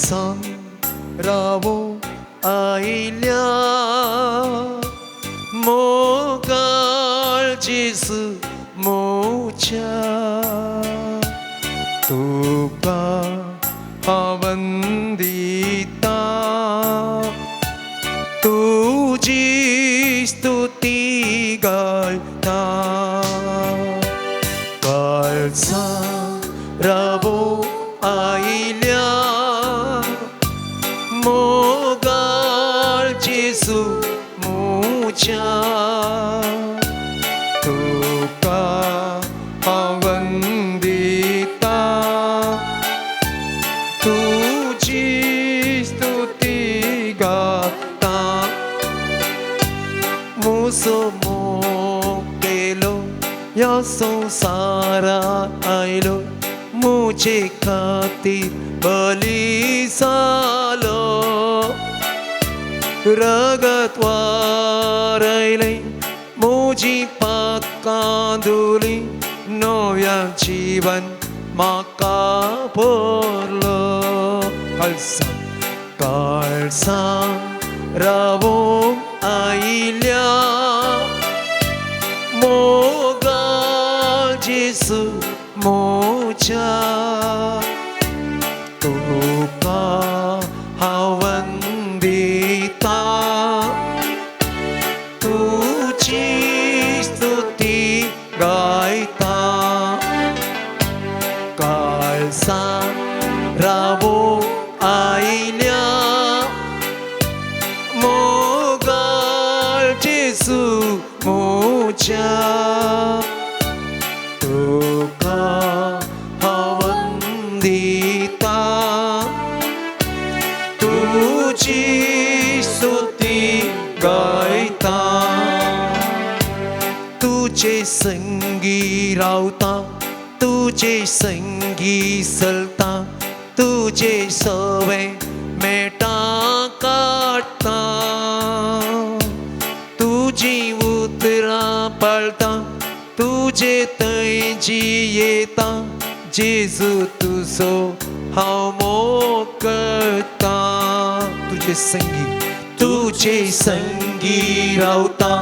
काळसां रावो आयल्या मोगाळ जेजू मोच्या तुका हांव वंदिता तुजी स्तुती गायता काळसां रावो आयल्या मोगाळ जेजू मोच्या तुका हांव वंदिता तुजी स्तुती गाता मुसो मोग केलो ह्या संवसारा आयलो मुजे खातीर बली जालो रगत वारयलें मुजी पातकां धुली नव्या जीवन म्हाका पुरलो काळसां काळसां रावोंक आयल्या मोगाळ जेजू मोच्या तुका हांव वंदिता तुजी स्तुती गायता काळसां रावोंक आयल्या मोगाळ जेजू मोच्या तुका हांव वंदिता तुजी स्तुती गायता तुजे संगी रावता तुजे संगी चलता तुजे सवे मेटा काडटा तुजी उतरां पाळटा तुजे थंय जियेता जेजू तुजो हांव मोग करता तुजे संगी तुजे संगी रावता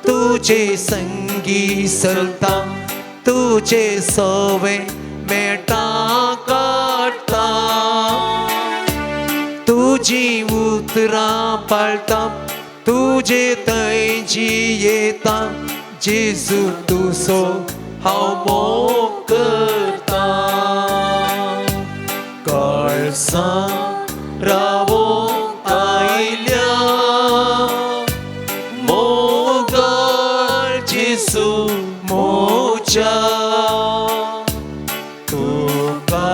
तुजे संगी चलता तुजे सवे मेटा काडटा तुजी उतरां पाळटा तुजे थंय जियेता जेजू तुजो हांव मोग करता काळसां रावोंक आयल्या मोगाळ जेजू मोच्या तुका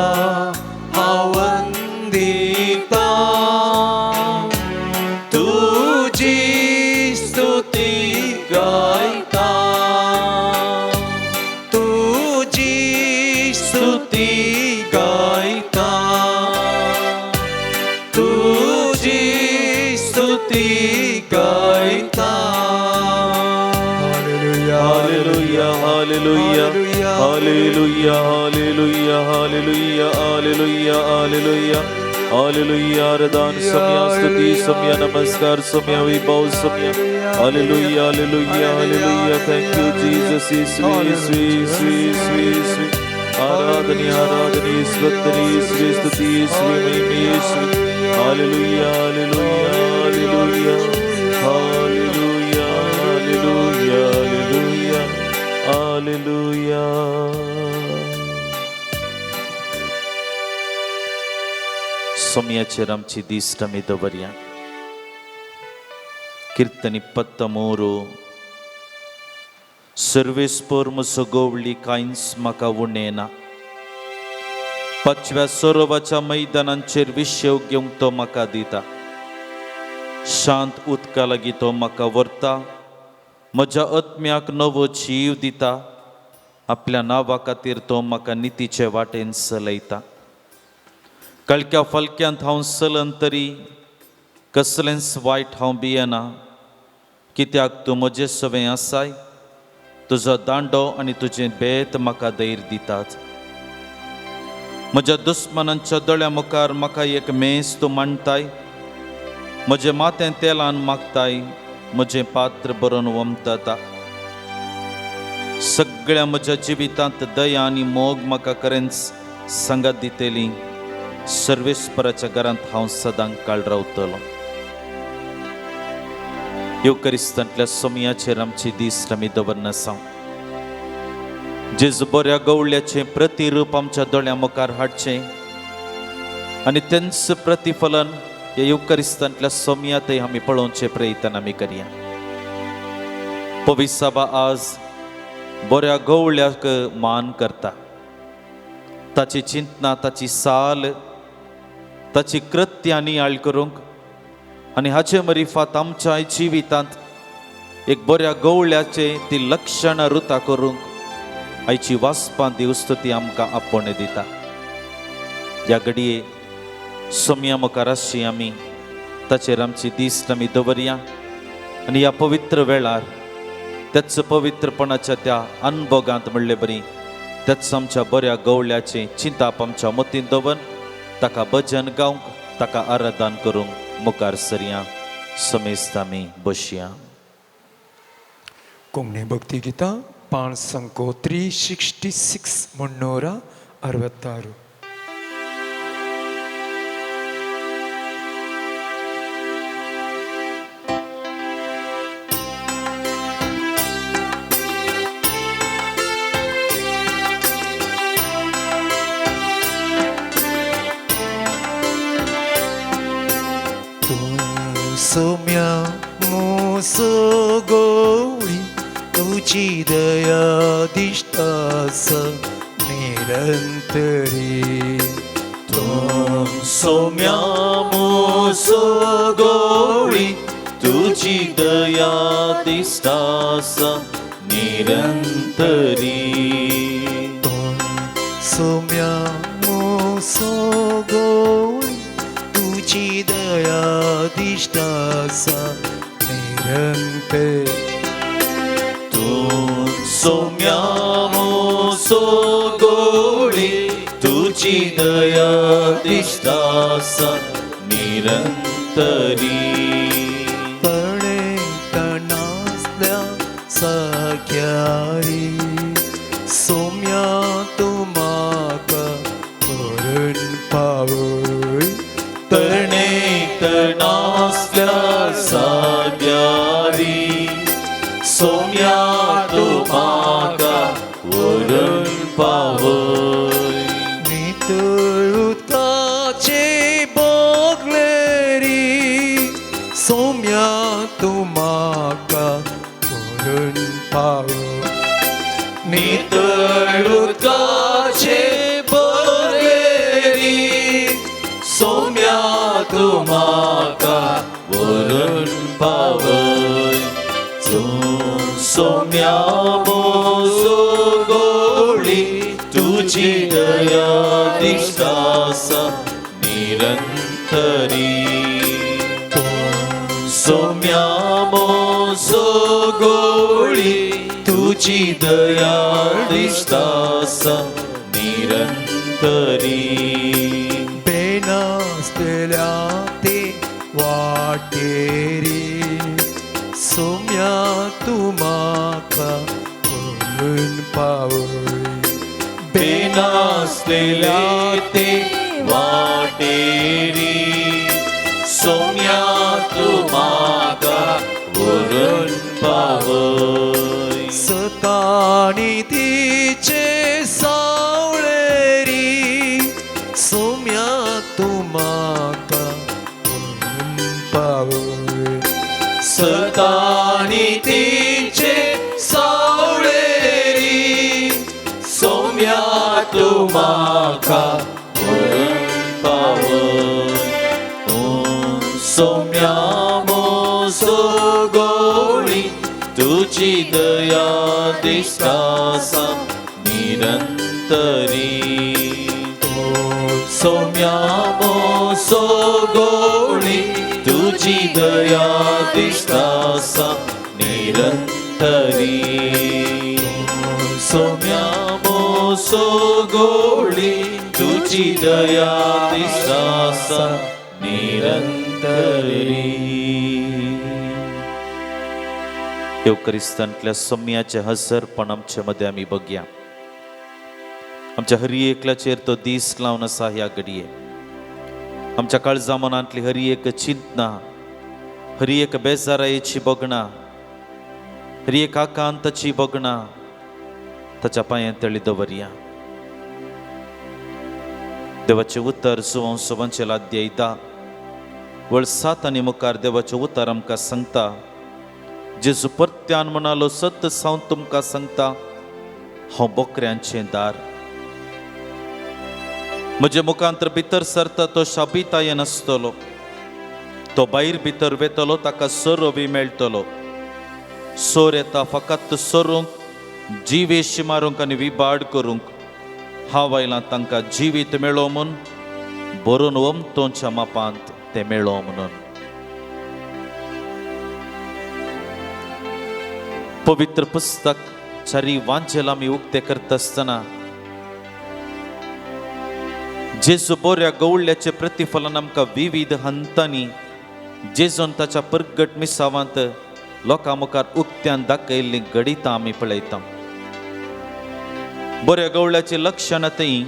हांव वंदिता तुजी स्तुती गायता तुजी स्तुती गायता तुजी स्तुती गायता. Hallelujah, hallelujah, hallelujah, hallelujah, hallelujah, hallelujah, hallelujah, hallelujah. आराधन सम्या स्तुति सम्या नमस्कार सम्या वैभव सम्या. Hallelujah, hallelujah, hallelujah. Thank you, Jesus. येशू, येशू, येशू, येशू, येशू. आराधनी, आराधनी, स्तोत्री, येशू, स्तुती, येशू, महिमा, येशू. Hallelujah, hallelujah, hallelujah, hallelujah, hallelujah, hallelujah, hallelujah. सोम्याचेर आमची दिश्ट आमी दवरया. किर्तन 23. सर्वेस्पर म्हजो गवळी, कांयच म्हाका उणें ना. पाचव्या सरोवाच्या मैदानांचेर विशेव घेवंक तो म्हाका दिता. शांत उदका लागीं तो म्हाका व्हरता. म्हज्या आत्म्याक नवो जीव दिता. आपल्या नांवा खातीर तो म्हाका नितीचे वाटेन चलयता. कळक्या फलक्यांत हांव चलन तरी कसलेंच वायट हांव भियेना, कित्याक तूं म्हजे सवें आसाय. तुजो दांडो आनी तुजें बेत म्हाका धैर्य दितात. म्हज्या दुस्मनांच्या दोळ्या मुखार म्हाका एक मेज तूं मांडटाय, म्हजें माथें तेलान मागताय, म्हजें पात्र बरोवन वमतता। सगळ्या म्हज्या जिवितांत दया आनी मोग म्हाका खरेंच सांगात दितली। सर्वेस्पराच्या घरांत हांव सदां काळ रावतलो। येवकरिस्तांतल्या सोमयाचेर आमची दीस आमी दवरनासा। जेजू बऱ्या गवळ्याचें प्रतिरूप आमच्या दोळ्यां मुखार हाडचें आनी तेंच प्रतिफलन ह्या येवकरिस्तांतल्या सोमयांतय आमी पळोवचें प्रयत्न आमी करया। पविसाबा आज बऱ्या गवळ्याक मान करता। ताची चिंतना, ताची साल, ताची कृत्यां नियाळ करूंक आनी हाचे मरिफात आमच्या जिवितांत एक बऱ्या गवळ्याचें ती लक्षणां रुता करूंक आयची वाचपां देवस्तुती आमकां आपोवणें दिता। ह्या घडये सोमया मुखार आसची आमी ताचेर आमची दीस आमी दवरया आनी ह्या पवित्र वेळार त्याच पवित्रपणाच्या त्या अनभोगांत म्हणले बरी त्याच आमच्या बऱ्या गवळ्याचें चिंताप आमच्या मतींत दवर ताका भजन गावंक, ताका आराधन करूंक मुखार सरया। समेस्त आमी बसया। कोंकणी भक्ती गितां 5 366 366. तूं सोम्या मोसो गोळी तुजी दया दिश्टास निरंतरी। तूं सोम्या मोसो गोळी तुजी दया दिश्टास निरंतरी। तूं सोम्या मोसो गोळी तुजी दया दिश्टास निरंतरी। तूं सोम्या मोसो गोळी तुजी दया दिश्टास निरंतरी। तणेतणासल्या साख्यारी सोम्या तूं म्हाका व्हरून पावय। तणेतणासल्या साग्यारी सोम्या तूं म्हाका व्हरून पावय। नितळ उदकाचे बोगलेरी सोम्या तूं म्हाका व्हरून पावय। नितळ उदकाचे बोगलेरी सोम्या तूं म्हाका व्हरून पावय। तूं सोम्या मोसो गोळी तुजी दया दिश्टास निरंतरी। तूं सोम्या मोसो गोळी तुजी दया दिश्टास निरंतरी। बेनासल्या ते वाटेरी सोम्या तूं म्हाका व्हरून पावय। बेनासलेल्या ते वाटेरी सोम्या तूं म्हाका व्हरून पावय। सतानी तिचे सावळेरी सोम्या तूं म्हाका व्हरून पावय। सतानी तिचे सावळेरी सोम्या तूं म्हाका व्हरून पावय। तूं सोम्या मोसो गोळी तुजी दया दिश्टास निरंतरी। तूं सोम्या मोसो गोळी तुजी दया दिश्टास निरंतरी। निरंतरी। सोम्या मोसो गोळी तुझी दया दिसासा निरंतरी। येवक्रिस्तांतल्या सोम्याचें हजरपण आमचे मदें आमी बघया। आमच्या हरी एकल्याचेर तो दीस लावन आसा ह्या घडये। आमच्या काळजा मनांतली हरी एक चिंतना, हरी एक बेजारायेची बगणां, हरी एक आकांताची बगणां ताच्या पांयां तळी दवरया। देवाचें उतर जुवांव सवांचें अध्याय 10 वळ 7 आनी मुखार देवाचें उतर आमकां सांगता, जेजू परत्यान म्हणालो, सत सावन तुमकां सांगता, हांव बोकऱ्यांचें दार। म्हजे मुखांतर भितर सरता तो शाबितायेन आसतलो, तो भायर भितर वेतलो, ताका सोरो बी मेळटलो। सोर येता फकत सोरूंक, जिवेश मारूंक आनी विबाड करूंक। हांव आयलां तांकां जिवीत मेळो म्हूण, बरोवन वमतोंच्या मापांत तें मेळो म्हणून। पवित्र पुस्तक चारी वांचेल आमी उक्ते करता आसतना जेजू बऱ्या गवळ्याचें प्रतिफलन आमकां विविध हंतांनी जेजून ताच्या परगट मिसावांत लोकां मुखार उक्त्यान दाखयल्लीं घडितां आमी पळयता। बऱ्या गवळ्याचीं लक्षणां थंय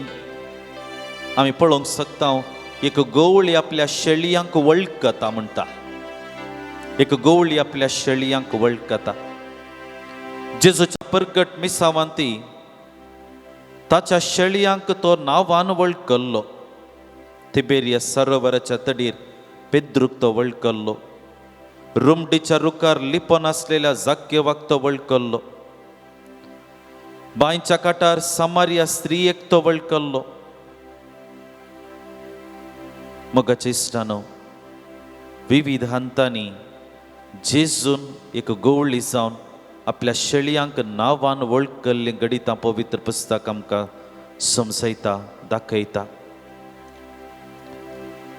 आमी पळोवंक शकता। एक गवळी आपल्या शेळयांक वळखता म्हणटा, एक गवळी आपल्या शेळयांक वळखता। जेजूच्या परगट मिसावांत ताच्या शेळयांक तो नांवान वळखल्लो। तिबेरिया सरोवराच्या तडीर पेद्रूक तो वळखल्लो, रुमडीच्या रुखार लिपोन आसलेल्या जाक्यवाक तो वळखल्लो, बांयच्या काठार समारिया स्त्रियेक तो वळखल्लो। मोगाच्या इश्टानो, विविध हंतांनी जेजून एक गवळी जावन आपल्या शेळयांक नांवान वळखल्लीं घडितां पवित्र पुस्तक आमकां समजयता, दाखयता।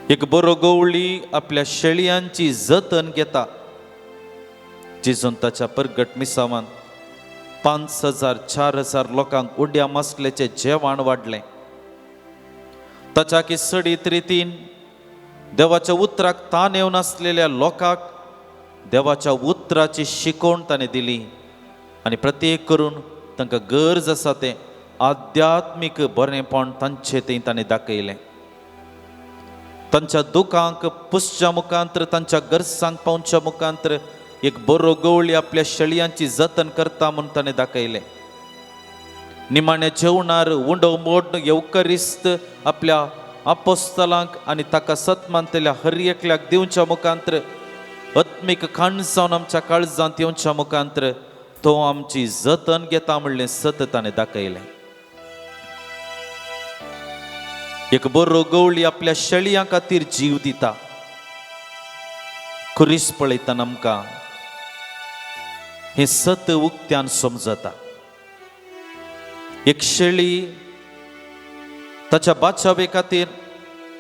एक बरो गवळी आपल्या शेळयांची जतन घेता। जेजून ताच्या परगट मिसावान 5000 4000 लोकांक उड्या मासल्याचें जेवण वाडलें। ताच्या की सडीत रितीन देवाच्या उतराक ताण येवन आसलेल्या लोकांक देवाच्या उतराची शिकवण ताणें दिली आनी प्रत्येक करून तांकां गरज आसा तें आध्यात्मीक बरेंपण तांचे थंय ताणें दाखयलें। तांच्या दुखांक पुसच्या मुखांतर, तांच्या गरजांक पावच्या मुखांतर एक बरो गवळी आपल्या शेळयांची जतन करता म्हूण ताणें दाखयलें। निमाण्या जेवणार उंडो मोड येवकरिस्त आपल्या आपोस्तलांक आनी ताका सत मानतल्या हर एकल्याक दिवच्या मुखांतर आत्मीक खाण जावन आमच्या काळजांत येवच्या मुखांतर तो आमची जतन घेता म्हणलें सत ताणें दाखयलें। एक बरो गवळी आपल्या शेळयां खातीर जीव दिता। खुरीस पळयतना आमकां हें सत उक्त्यान समजता। एक शेळी ताच्या बाचावे खातीर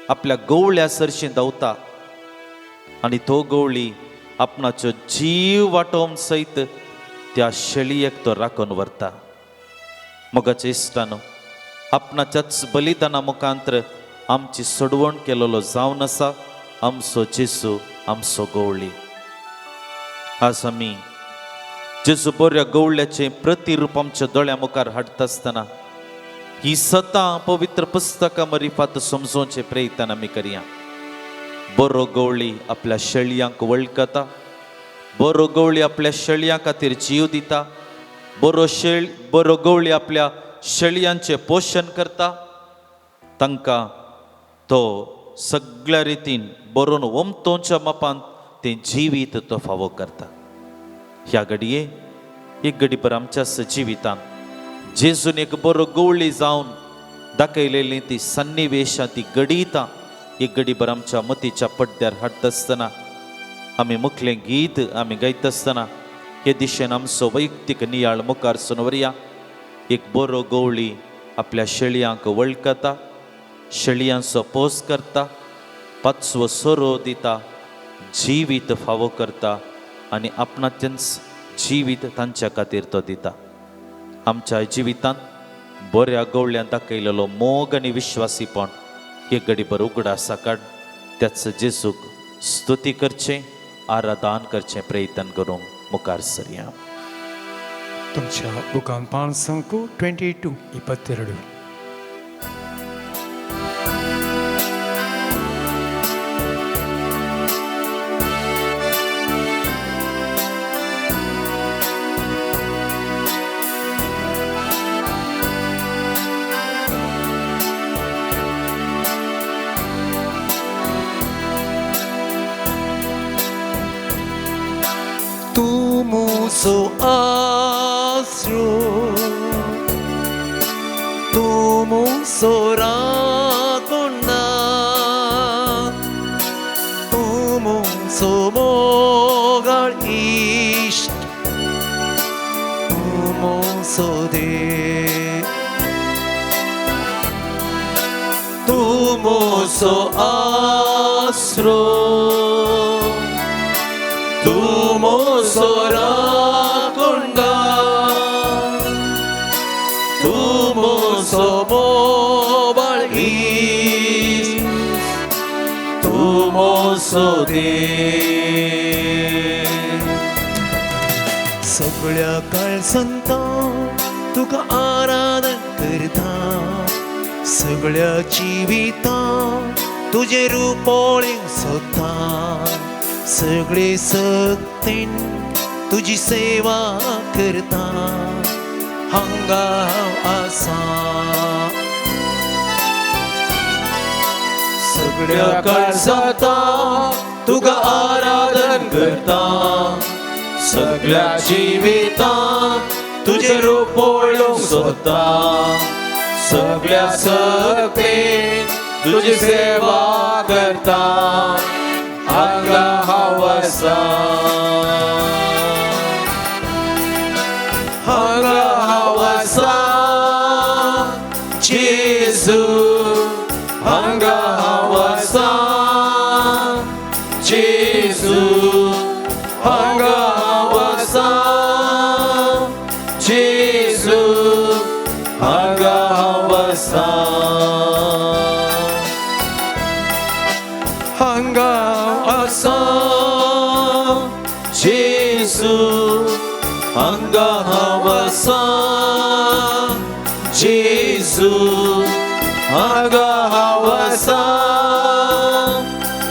आपल्या गवळ्या सरशीं धांवता आनी तो गवळी आपणाचो जीव वाटोवन सयत त्या शेळयेक तो राखून व्हरता। मोगाच्या इश्टानो, आपणाच्याच बलिदाना मुखांतर आमची सोडवण केलेलो जावन आसा आमचो जेजू, आमचो गवळी। आज आमी जेजू बऱ्या गवळ्याचें प्रतिरूप आमच्या दोळ्या मुखार हाडटा आसतना ही सतां पवित्र पुस्तकां मरिफात समजोवचें प्रयत्न आमी करया। बरो गवळी आपल्या शेळयांक वळखता, बरो गवळी आपल्या शेळयां खातीर जीव दिता, बरो गवळी आपल्या शेळयांचें पोशण करता। तांकां तो सगळ्या रितीन बरोवन ओमतोंच्या मापांत तें जिवीत तो फावो करता। ह्या घडये एक घडी भर आमच्या जिवितांत जेजून एक बरो गवळी जावन दाखयलेली ती सन्निवेशां, ती घडितां एक घडी भर आमच्या मतीच्या पड्ड्यार हाडटा आसतना आमी मुखलें गीत आमी गायता आसतना हे दिशेन आमचो वैयक्तीक नियाळ मुखार सुनवरया। एक बरो गवळी आपल्या शेळयांक वळखता, शेळयांचो पोस करता, पाचवो सोरो दिता, जिवीत फावो करता आनी आपणाचेंच जिवीत तांच्या खातीर तो दिता. आमच्या जिवितांत बऱ्या गवळ्यान दाखयलेलो मोग आनी विश्वासीपण हे घडीभर उगडासा काड त्याच जेजूक स्तुती करचें, आराधन करचें प्रयत्न करूंक मुखार सरया. तुमच्या बुकान पान संकू 22 22. तुमुसो आसरो, तुमुसो राकोंडा, तुमुसो मोगाळ इश्ट, तुमुसो देव, तुमुसो आसरो, तुमुसो राकोंडा, तुमुसो मोगाळ इश्ट, तुमुसो देव. सगळ्या काळसंता तुका आराधन करता, सगळ्या जिविता तुजें रूप पळोवंक सोदता, सगळे सक्तीन तुजी सेवा करता, हांगा हांव आसा. सगळ्या काळजांता तुका आराधन करता, सगळ्या जिवितांत तुजें रूप पळोवंक सोदता, सगळ्या सक्तीन तुजी सेवा करता, हांगा हांव आसा, हांगा हांव आसा जेजू, हांगा हांव आसा जेजू, हांगा हांव आसा जेजू, हांगा हांव आसा, हांगा आसा जेजू, हांगा हांव आसा जेजू, हांगा हांव आसा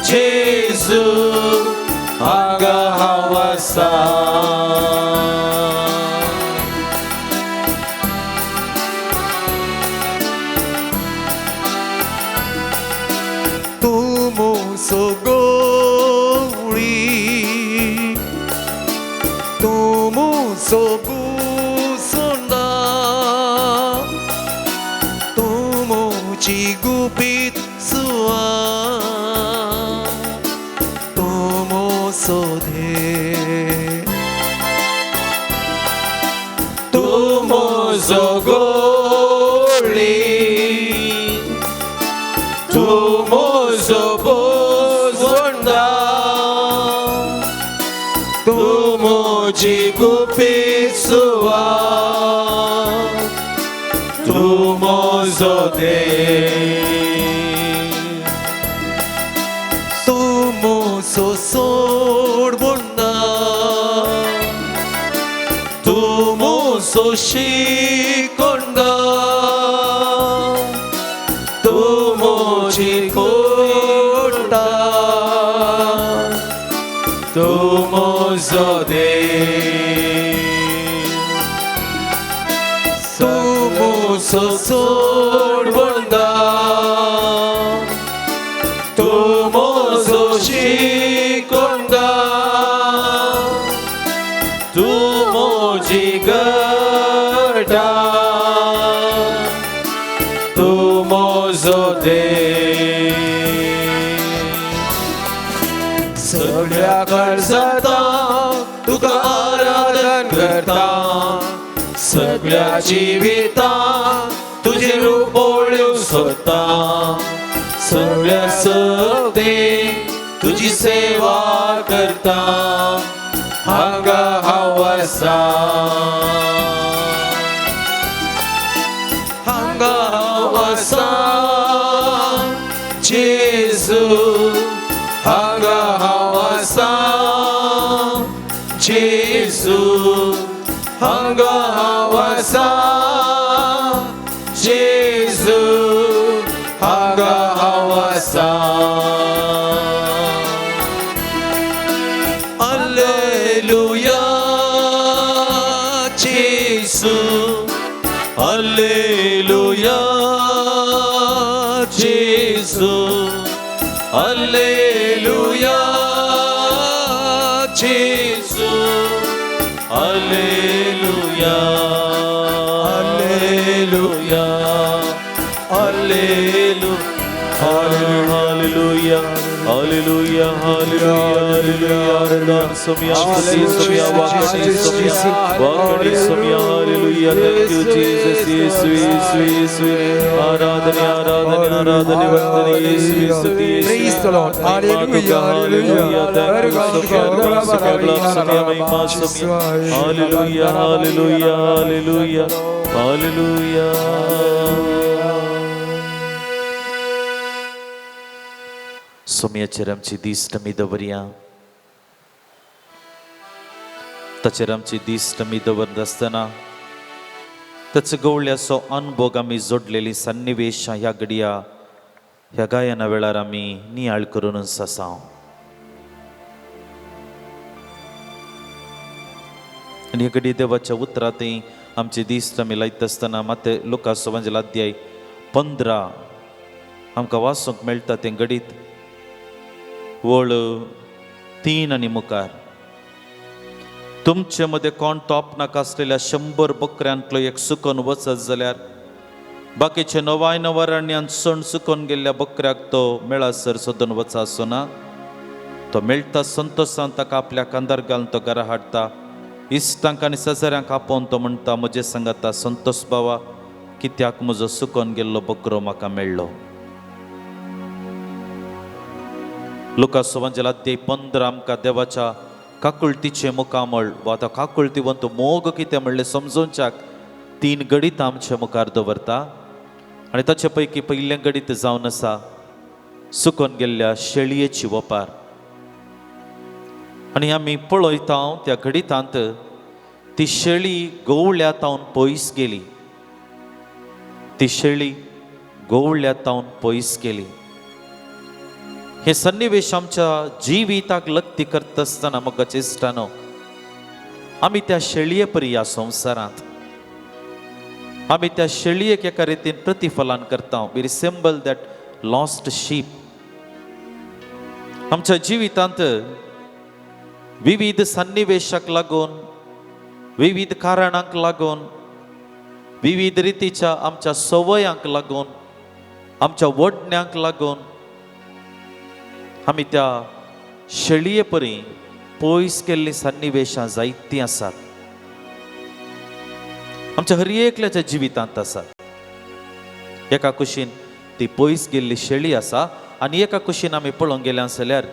जेजू, हांगा हांव आसा. तुमुसो गोळी, तुमुसो बुसोंडा, तुमुची गुपीत सुवा, तुमुसो देव, तुमुसो गोळी, तुमुसो बुसोंडा, तुमुची गुपीत सुवा, तुमुसो देव, तुमुसो सोडबोंडा, तुमुसो शिकोंडा, तुमुची कोटा, तुमुसो देव, तुमुसो सोडबोंडा, तुमुसो शिकोंडा, तुमुची गटा, तुमुसो देव. सगळ्या काळजांता तुका आराधन करता, सगळ्या जिवितांत तुजें रूप पळोवंक सोदता, सगळ्या सक्तीन तुजी सेवा करता, हांगा हांव आसा, हांगा हांव आसा जेजू, हांगा हांव आसा जेजू, हांगा हांव आसा जेजू, हांगा हांव आसा. Alleluia Jesu, alleluia Jesu, alleluia Jesu, alleluia, alleluia, alleluia, hallelujah, hallelujah, hallelujah, hallelujah. Somiya స్తుతి, Somiya వాకని, Somiya వాకని, Somiya hallelujah. Thank you Jesus. యేసు యేసు యేసు, ఆరాధన ఆరాధన ఆరాధన, వందన యేసు స్తుతి. Praise the Lord. Hallelujah, hallelujah. Thank you Somiya, Somiya, Somiya, మహిమా సోమియా. హల్లెలూయా, హల్లెలూయా, హల్లెలూయా, హల్లెలూయా. सोमयाचेर आमची दिश्ट आमी दवरया, ताचेर आमची दिश्ट आमी दवरता आसतना ताचो गवळ्याचो अनभोग आमी जोडलेली सन्निवेशां ह्या घडया ह्या गायना वेळार आमी नियाळ करूनच आसा. आनी ह्या घडये देवाच्या उतरांत आमची दिश्ट आमी लायता आसतना मात लुकास सुवांजेल अध्याय 15 आमकां वाचूंक मेळटा तें घडीत वळ 3 आनी मुखार. तुमचे मदें कोण तो आपणाक आसलेल्या 100 बकऱ्यांतलो एक सुकोन वचत जाल्यार बाकीचे 99 अरण्यांत सण सुकोन गेल्ल्या बकऱ्याक तो मेळासर सोदून वचा आसना. तो मेळटा संतोशान ताका आपल्या कांदार घालून तो घरा हाडटा. इश्टांक आनी शेजाऱ्यांक आपोवन तो म्हणटा, म्हजे सांगाता संतोष बाबा, कित्याक म्हजो सुकोन गेल्लो बकरो म्हाका मेळ्ळो. लुकास सुवांजेल अध्याय 15 आमकां देवाच्या काकुळतीचें मुखामळ वा तो काकुळतीवंत मोग कितें म्हणलें समजोवच्याक 3 गणित आमचे मुखार दवरता. आनी ताचे पैकी पयलें गणीत जावन आसा सुकोन गेल्ल्या शेळयेची वपार. आनी आमी पळयता त्या गणितांत ती शेळी गवळ्या तावन पयस गेली, ती शेळी गवळ्या तावन पयस गेली. हे सन्निवेश आमच्या जिविताक लक्ती करता आसतना मोगाच्या इश्टानो आमी त्या शेळये परी ह्या संवसारांत आमी त्या शेळयेक एका रितीन प्रतिफलान करता. We resemble that lost sheep. आमच्या जिवितांत विविध सन्निवेशाक लागून, विविध कारणांक लागून, विविध रितीच्या आमच्या संवयांक लागून, आमच्या वडण्यांक लागून आमी त्या शेळये परी पयस केल्लीं सन्निवेशां जायतीं आसात आमच्या हर एकल्याच्या जिवितांत आसात. एका कुशीन ती पयस गेल्ली शेळी आसा आनी एका कुशीन आमी पळोवंक गेले जाल्यार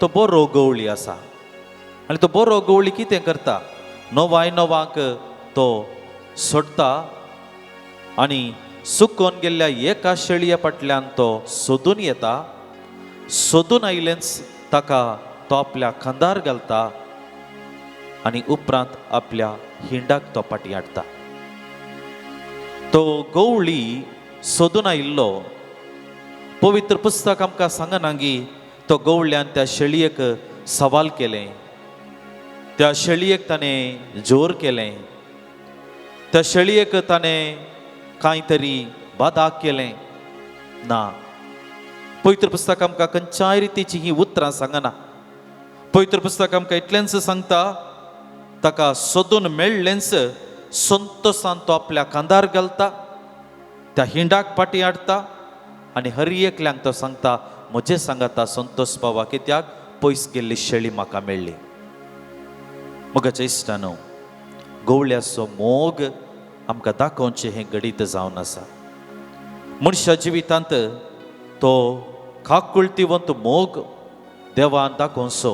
तो बरो गवळी आसा. आनी तो बरो गवळी कितें करता, 99 तो सोडटा आनी सुकोन गेल्ल्या एका शेळये फाटल्यान तो सोदून येता. सोदून आयिल्लेंच ताका तो आपल्या खांदार घालता आनी उपरांत आपल्या हिंडाक तो फाटीं हाडटा. तो गवळी सोदून आयिल्लो. पवित्र पुस्तक आमकां सांगना की तो गवळ्यान त्या शेळयेक सवाल केलें, त्या शेळयेक ताणें जोर केलें, त्या शेळयेक ताणें कांय तरी बादा केलें ना. पवित्र पुस्तक आमकां खंयच्याय रितीची ही उतरां सांगना. पवित्र पुस्तक आमकां इतलेंच सांगता, ताका सोदून मेळ्ळेंच संतोशान तो आपल्या खांदार घालता, त्या हिंडाक फाटीं हाडटा आनी हर एकल्यांक तो सांगता, म्हजें सांगाता संतोष बाबा, कित्याक पयस गेल्ली शेळी म्हाका मेळ्ळी. मोगाच्या इश्टानो, गवळ्याचो मोग आमकां दाखोवचें हें घडीत जावन आसा. मनशा जिवितांत तो काकुळतीवंत मोग देवान दाखोवचो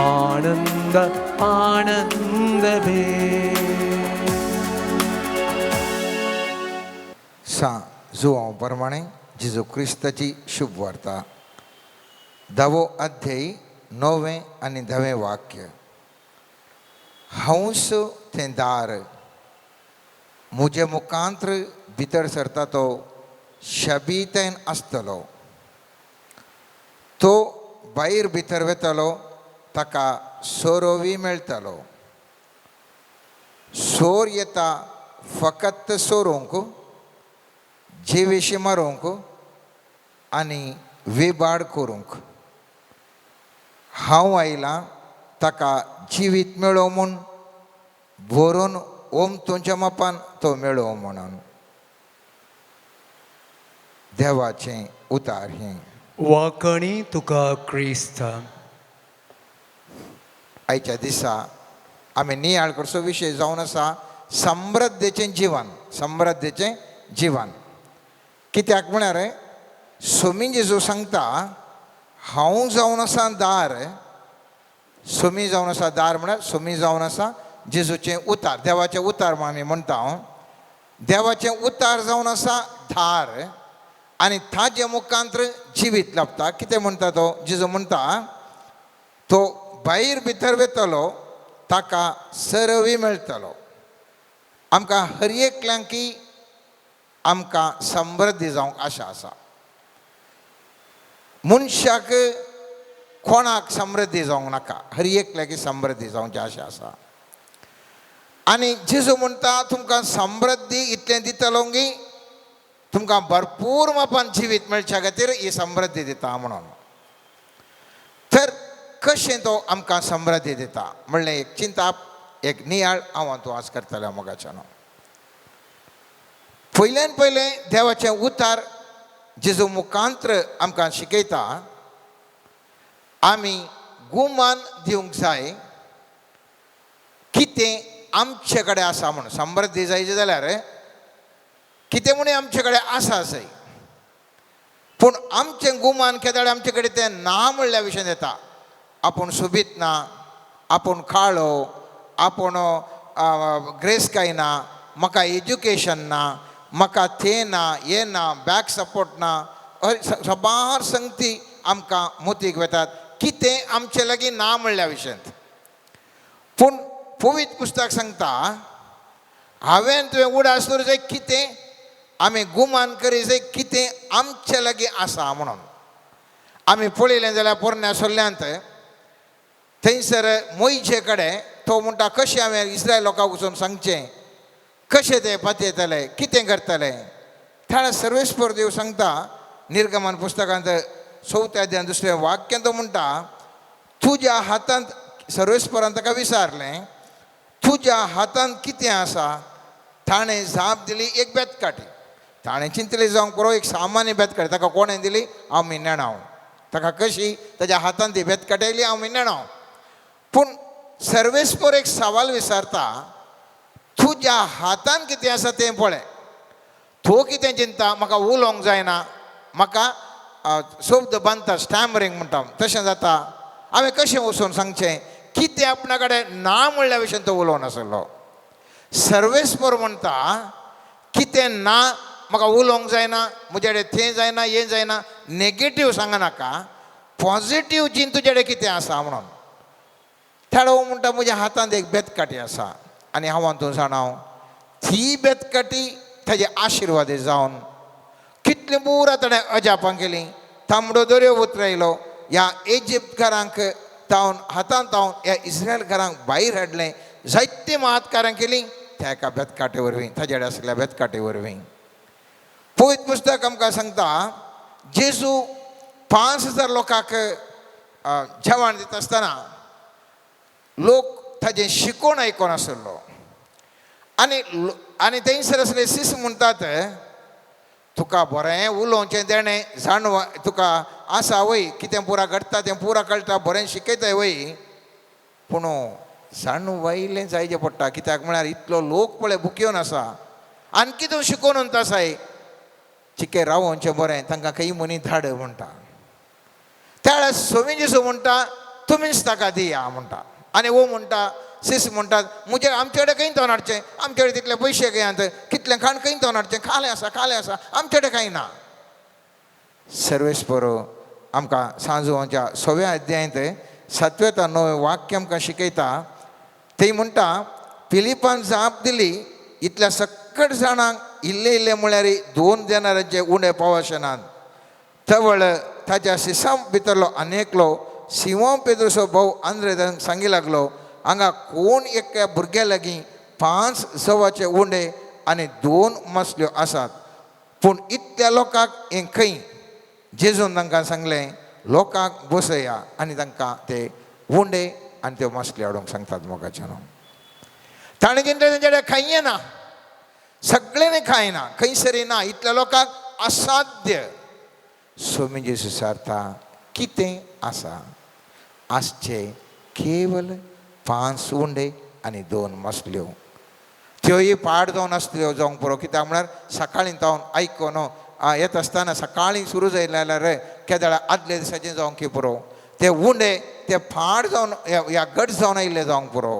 ಆನಂದ ಆನಂದವೇ. सा जुआंव प्रमाणे जेजू क्रिस्ताची शुभ वार्ता, धावो अध्यायी, णवें आनी धावें वाक्य. हंस तें दार, म्हजे मुखांत्र भितर सरता तो शबीतेन आसतलो, तो भायर भितर वेतलो ताका सोरोवी मेळटलो. सोर येता फकत सोरोवंक, जिवेशी मारूंक आनी विबाड करूंक. हांव आयलां ताका जिवीत मेळो म्हूण, भरून ओम तुमच्या मापान तो मेळो म्हणून. देवाचें उतार हें. वाकणी तुका क्रिस्ता. आयच्या दिसा आमी नियाळ करचो विशय जावन आसा समृद्धेचें जिवन. समृद्धेचें जिवन कित्याक म्हळ्यार सोमी जेजू सांगता हांव जावन आसा दार. सोमी जावन आसा दार म्हळ्यार सोमी जावन आसा जेजूचें उतार, देवाचें उतार म्हूण आमी म्हणटा. देवाचें उतार जावन आसा धार आनी ताजे मुखांत्र जिवीत लाबता. कितें म्हणटा तो जेजू म्हणटा तो भायर भितर वेतलो ताका सरवी मेळटलो. आमकां हर एकल्यांकी आमकां समृद्धी जावंक आशा आसा. मनशाक कोणाक समृद्धी जावंक नाका, हर एकल्याकी समृद्धी जावची आशा आसा. आनी जेजू म्हणटा तुमकां समृद्धी इतलें दितलो गी तुमकां भरपूर मापान जिवीत मेळच्या खातीर ही समृद्धी दिता म्हणून. तर कशें तो आमकां समृद्धी दिता म्हणलें एक चिंताप, एक नियाळ हांव तूं आज करतलें मोगाच्यान. पयल्यान पयलें देवाचें उतार जेजू मुखांत्र आमकां शिकयता आमी गुमान दिवंक जाय कितें आमचे कडेन आसा म्हूण. समृद्धी जायची जाल्यार कितें म्हूण आमचे कडेन आसा जाय, पूण आमचें गुमान केदाळे आमचे कडेन तें ना म्हणल्या विशयान येता. आपूण सोबीत ना, आपूण काळो, आपूण ग्रेस काय ना, म्हाका एज्युकेशन ना, म्हाका तें ना, हें ना, बॅक सपोर्ट ना, साबार संगती आमकां मोतीक वेतात कितें आमचे लागीं ना म्हणल्या विशयांत. पूण पवित्र पुस्तक सांगता हांवें तुवें उडास दवरूं जाय कितें आमी गुमान करी जाय कितें आमचे लागीं आसा म्हणून. आमी पळयलें जाल्यार पोरण्या सोल्ल्यांत थंयसर मोयचे कडेन तो म्हणटा कशें हांवें इस्रायल लोकांक वचून सांगचें, कशें ते पातयेतले, कितें करतले. त्या सर्वेस्पर देव सांगता निर्गमन पुस्तकांत चवथ्या अध्यायान दुसऱ्या वाक्यान तो म्हणटा तुज्या हातांत, सर्वेस्परान ताका विचारलें तुज्या हातांत कितें आसा. ताणें जाप दिली एक बेतकाटी. ताणें चिंतलें जावंक पुरो एक सामान्य बेतकाटी, ताका कोणें दिली हांव मिन्नेणां हांव, ताका कशी ताज्या हातांत ती बेतकाटी आयली हांव मिन्नेणां हांव. पूण सर्वेस्पर एक सवाल विचारता तुज्या हातान कितें आसा तें पळय. तो कितें चिंता म्हाका उलोवंक जायना, म्हाका शब्द बांदता स्टॅमरींग म्हणटा तशें जाता, हांवें कशें वचून सांगचें कितें आपणा कडेन ना म्हणल्या विशयान तो उलोवन आसलो. सर्वेस्पर म्हणटा कितें ना, म्हाका उलोवंक जायना, म्हजे कडेन तें जायना, हें जायना, नेगेटीव सांगनाका, पॉजिटीव चिंत तुजे कडेन कितें आसा म्हणून. थेडो म्हणटा म्हज्या हातांत एक बेतकाटी आसा आनी हांव तूं जाणा ती बेतकाटी ताजे आशिर्वाद जावन कितलीं पुरा ताणें अजापां केलीं. तांबडो दर्यो उतरायलो, ह्या इजिप्तकारांक तावन हातांत तावन ह्या इस्रायलकारांक भायर हाडलें, जायतीं महत्कारां केलीं त्या एका बेतकाटे वरवीं, ताजे कडेन आसल्या बेतकाटे वरवीं. पवित्र पुस्तक आमकां सांगता जेजू 5000 लोकांक जेवण दिता आसतना लोक ताजें शिकोवन आयकोन आसलो आनी आनी थंयसर आसले शिस म्हणटात तुका बरें उलोवचें देणें जाणव तुका आसा वय, कितें पुरा घडटा तें पुरा कळटा, बरें शिकयताय वय, पूण जाणवायलें जायचें पडटा. कित्याक म्हळ्यार इतलो लोक पळय बुकयोन आसा आनी तूं शिकोवन उरता आसाय, चिके रावोवचें बरें तांकां खंय मनी धाड म्हणटा. त्या वेळार सोमी जेजू म्हणटा तुमीच ताका दिया म्हणटा. आनी वो म्हणटा, सीस म्हणटात, म्हजे आमचे कडेन खंय तोन हाडचें, आमचे कडेन तितले पयशे खंय, कितलें खाण खंय तोन हाडचें, खालें आसा खालें आसा, आमचे कडेन कांय ना. सर्वेस्पर आमकां सांजवाच्या सव्या अध्यायांत सातव्या ते णव्वें वाक्य आमकां शिकयता. थंय म्हणटा, फिलिपान जाप दिली, इतल्या सकट जाणांक इल्ले इल्ले म्हळ्यार 2 देनारांचे उणें पावशनात. तवळ ताच्या सिसां भितरलो अनेकलो सिंवा पेद्रोसो भाव आंद्रे सांगी लागलो, हांगा कोण एका भुरग्या लागीं 5 जवाचे उंडे आनी 2 मसल्यो आसात, पूण इतल्या लोकांक हें खंय? जेजून तांकां सांगलें, लोकांक बसया आनी तांकां ते उंडे आनी त्यो मसल्यो हाडूंक सांगतात. मोगाचे न्हू, ताणें चिंतलें तेंच्या कडेन खांय ना, सगळ्यांनी खायना, खंयसरी ना, इतल्या लोकांक असाध्य. स्वामी जेजू विचारता, कितें आसा? आसचे केवल 5 उंडे आनी 2 मसल्यो. त्योय पाड जावन आसल्यो जावंक पुरो, कित्याक म्हळ्यार सकाळीं जावन आयकून येता आसतना सकाळीं सुरू जायलें जाल्यार केदळा आदल्या दिसाचें जावंक की पुरो, ते उंडे ते पाड जावन ह्या गट जावन आयिल्ले जावंक पुरो.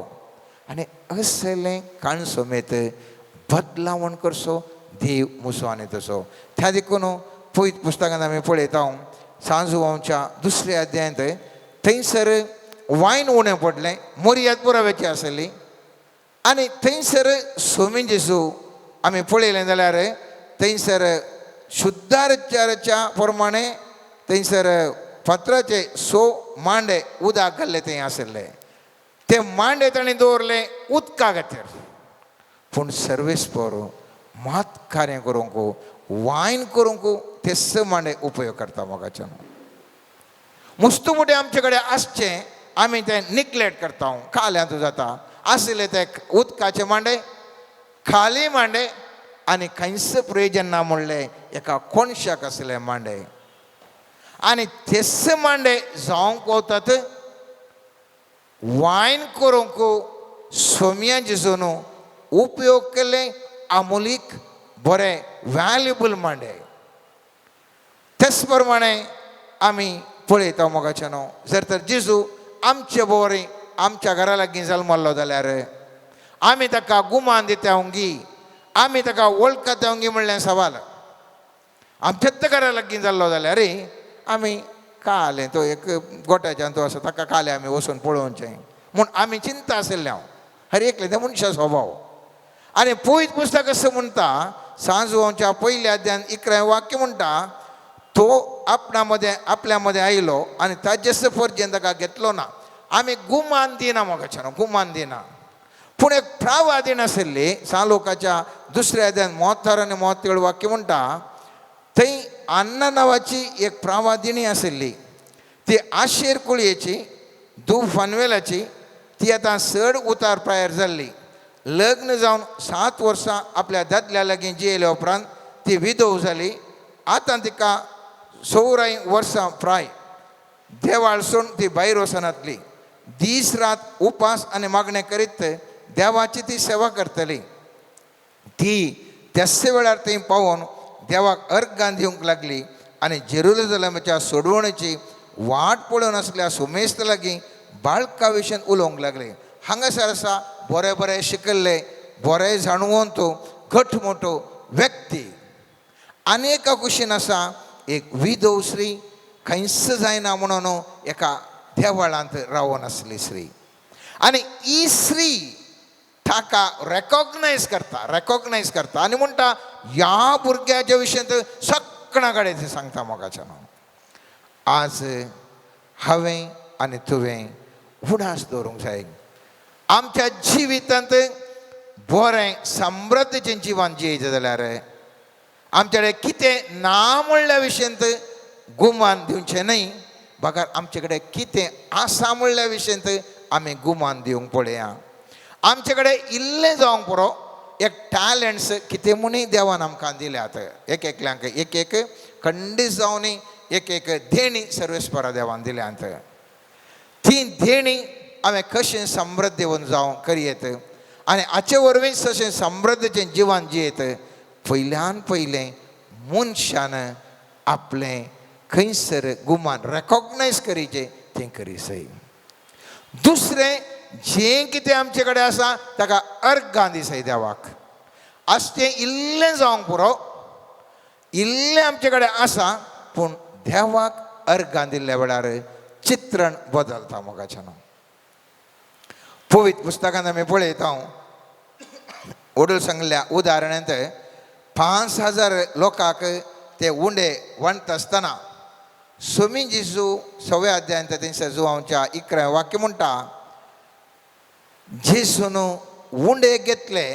आनी असलें काणसमेत बदलावण करचो देव मुसो आनी तसो. त्या देखून पयत पुस्तकांत आमी पळयता, सांजवाच्या दुसऱ्या अध्यायांत थंयसर वायन उणें पडलें, मोरयाद पुराव्याची आसली. आनी थंयसर सोमी जेजू आमी पळयलें जाल्यार थंयसर शुद्धाचाराच्या प्रमाणे थंयसर फातराचे 100 मांडे उदक घाल्ले थंय आशिल्ले, ते मांडे ताणें दवरले उदका खातीर. पूण सर्वेस्पर मात कार्य करूंक वायन करूंक ते 6 मांडे उपयोग करता. मोगाच्यान मुस्तू मुठे आमचे कडेन आसचें आमी तें निग्लेक्ट करता. खाल्यांत जाता आशिल्ले ते उदकाचे मांडे, खाली मांडे आनी खंयच प्रयोजन ना म्हणलें एका कोणशाक आशिल्ले मांडे. आनी तेच मांडे जावंक वतात वायन करूंक सोम्या जेजून उपयोग केल्ले आमोलीक बरे व्हॅल्युएबल मांडे. तेच प्रमाणे आमी पळयता मोगाचे न्हू, जर तर जेजू आमचे बरी आमच्या घरा लागीं जल्मल्लो जाल्यार आमी ताका गुमान दिता हुंगी, आमी ताका वळखता हुंगी म्हणलें सवाल. आमच्याच घरा लागीं जाल्लो जाल्यार आमी कालें तो एक गोट्याच्यान तो आसा ताका कालें आमी वचून पळोवचें म्हूण आमी चिंता आशिल्लें हांव हर एकलें तें मनशा स्वभाव. आनी पयत पुस्तक अशें म्हणटा, सांजवाच्या पयल्या अध्यान 11 वाक्य म्हणटा, तो आपणा मदें आपल्या मदें आयलो आनी ताजेच पर्यंत ताका घेतलो ना. आमी गुमान दिना मोगाच्यान, गुमान दिना. पूण एक प्रावादीन आशिल्ली सालोकाच्या दुसऱ्या अध्यान 73 आनी 37 वाक्य म्हणटा, थंय अन्ना नांवाची एक प्रावादिनी आशिल्ली, ती आशेर कुळयेची, धूव फानवेलाची. ती आतां चड उतार प्रायर जाल्ली. लग्न जावन 7 वर्सां आपल्या दादल्या लागीं जियेल्या उपरांत ती विधव जाली. आतां तिका 100 वर्सां प्राय. देवाळसून ती भायर वचनातली, दीस रात उपास आनी मागणें करीत देवाची ती सेवा करतली. ती त्याच वेळार थंय पावोवन देवाक अर्गान दिवंक लागली आनी जेरुजलमाच्या सोडवणेची वाट पळोवन आसल्या सुमेस्त लागीं बाळका विशयन उलोवंक लागले. हांगासर आसा बरें बरें शिकल्ले, बरें जाणवंत, घट मोटो व्यक्ती. आनी एका कुशीन आसा एक विधव स्त्री, खंयच जायना म्हणून एका देवळांत रावून आसली स्त्री. आनी ही स्त्री ताका रेकॉग्नायज करता, रेकॉग्नायज करता आनी म्हणटा ह्या भुरग्याच्या विशयांत सगळ्या कडेन ती सांगता मोगाच्या न्हू. आज हांवें आनी तुवें उडास दवरूंक जाय, आमच्या जिवितांत बरें समृद्धीचें जिवन जियेचें जाल्यार आमच्या कडेन कितें ना म्हणल्या विशयांत गुमान दिवचें न्हय, बगर आमचे कडेन कितें आसा म्हणल्या विशयांत आमी गुमान दिवंक पळया. आमचे कडेन इल्लें जावंक पुरो, एक टॅलंट्स कितें म्हणूय देवान आमकां दिल्यात, एक एकल्यांक एक एक खंडीत जावनी एक एक देणी सर्वेस्परा देवान दिल्यात. ती देणी हांवें कशें समृद्ध येवन जावं करयेत आनी हाचे वरवींच तशें समृद्धीचें जिवन जियेत. पयल्यान पयलें मनशान आपलें खंयसर गुमान रेकॉग्नायज करीचें तें करी सय. दुसरें जें कितें आमचे कडेन आसा ताका अर्गां दिसाय देवाक. आज तें इल्लें जावंक पुरो, इल्लें आमचे कडेन आसा, पूण देवाक अर्गां दिल्ल्या वेळार चित्रण बदलता मोगाच्यान. पवित्र पुस्तकांत आमी पळयता, वडूल सांगल्या उदाहरणांत 5000 लोकांक ते उंडे वांटता आसतना सोमी जेजू सव्या अध्यायांत तेंच्या जुवांच्या 11 वाक्य म्हणटा, जेजून उंडे घेतले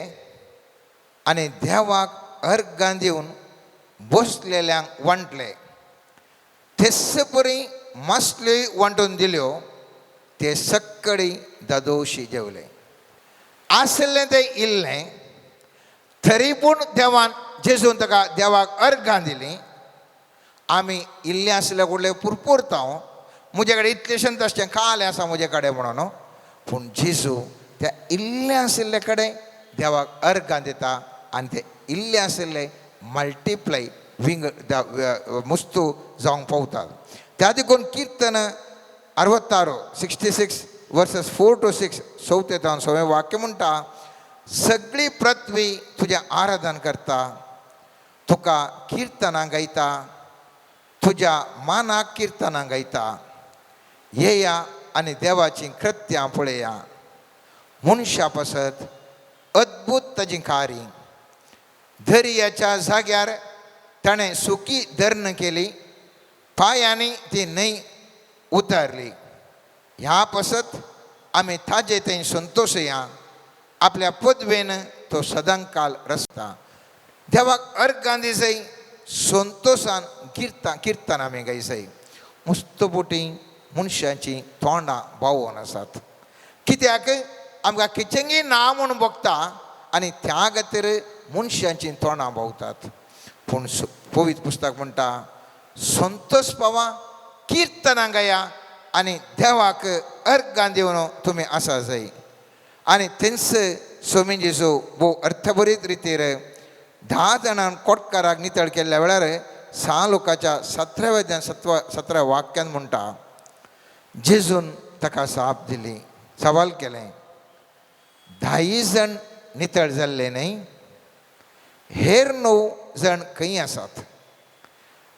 आनी देवाक अर्गां दिवन बसलेल्यांक वांटले, तेच परी मासल्योय वांटून दिल्यो, ते सक्कडी दादोशी जेवले. आसलें तें इल्लें तरी पूण देवान जेजून ताका देवाक अर्गां दिलीं. आमी इल्लें आसल्या कुडले पुरपुरता, म्हजे कडेन इतलेशें तशें कालें आसा म्हजे कडेन म्हणून, पूण जेजू त्या इल्लें आशिल्ले कडेन देवाक अर्गां दिता आनी ते इल्लें आशिल्ले मल्टिप्लाय विंग मुस्तू जावंक पावतात. त्या देखून किर्तन 66 66 वर्सस 4 to 6 चवथे जावन सवें वाक्य म्हणटा, सगळी पृथ्वी तुजें आराधन करता, तुका किर्तनां गायता, तुज्या मानाक किर्तनां गायता. येया आनी देवाचीं कृत्यां पळया, मनशा पासत अद्भूत ताजी कार्य. दर्याच्या जाग्यार ताणें सुकी धरण केली, पांयांनी ती न्हंय उतारली. ह्या पासत आमी ताजे थंय संतोशया, आपल्या पदवेन तो सदांकाल रचता. देवाक अर्गां दिसय संतोशान किर्तन किर्तन आमी गायसय. मुस्तपुटी मनशाचीं तोंडां बावोन आसात, कित्याक आमकां किचेंगी ना म्हूण भोगता आनी त्या खातीर मनशाचीं तोंडां भोंवतात. पूण पवित्र पुस्तक म्हणटा, संतोष पावा, किर्तनां गाया आनी देवाक अर्गां दिवन तुमी आसा जाय. आनी थंयच सोमी जेजू भोव अर्थभरीत रितीर 10 जाणांक कोटकाराक नितळ केल्ल्या वेळार 6 लोकांच्या 17व्या 17 वाक्यान म्हणटा, जेजून ताका जाप दिली, सवाल केलें, 10 जाण नितळ जाल्ले न्हय, हेर 9 जाण खंय आसात?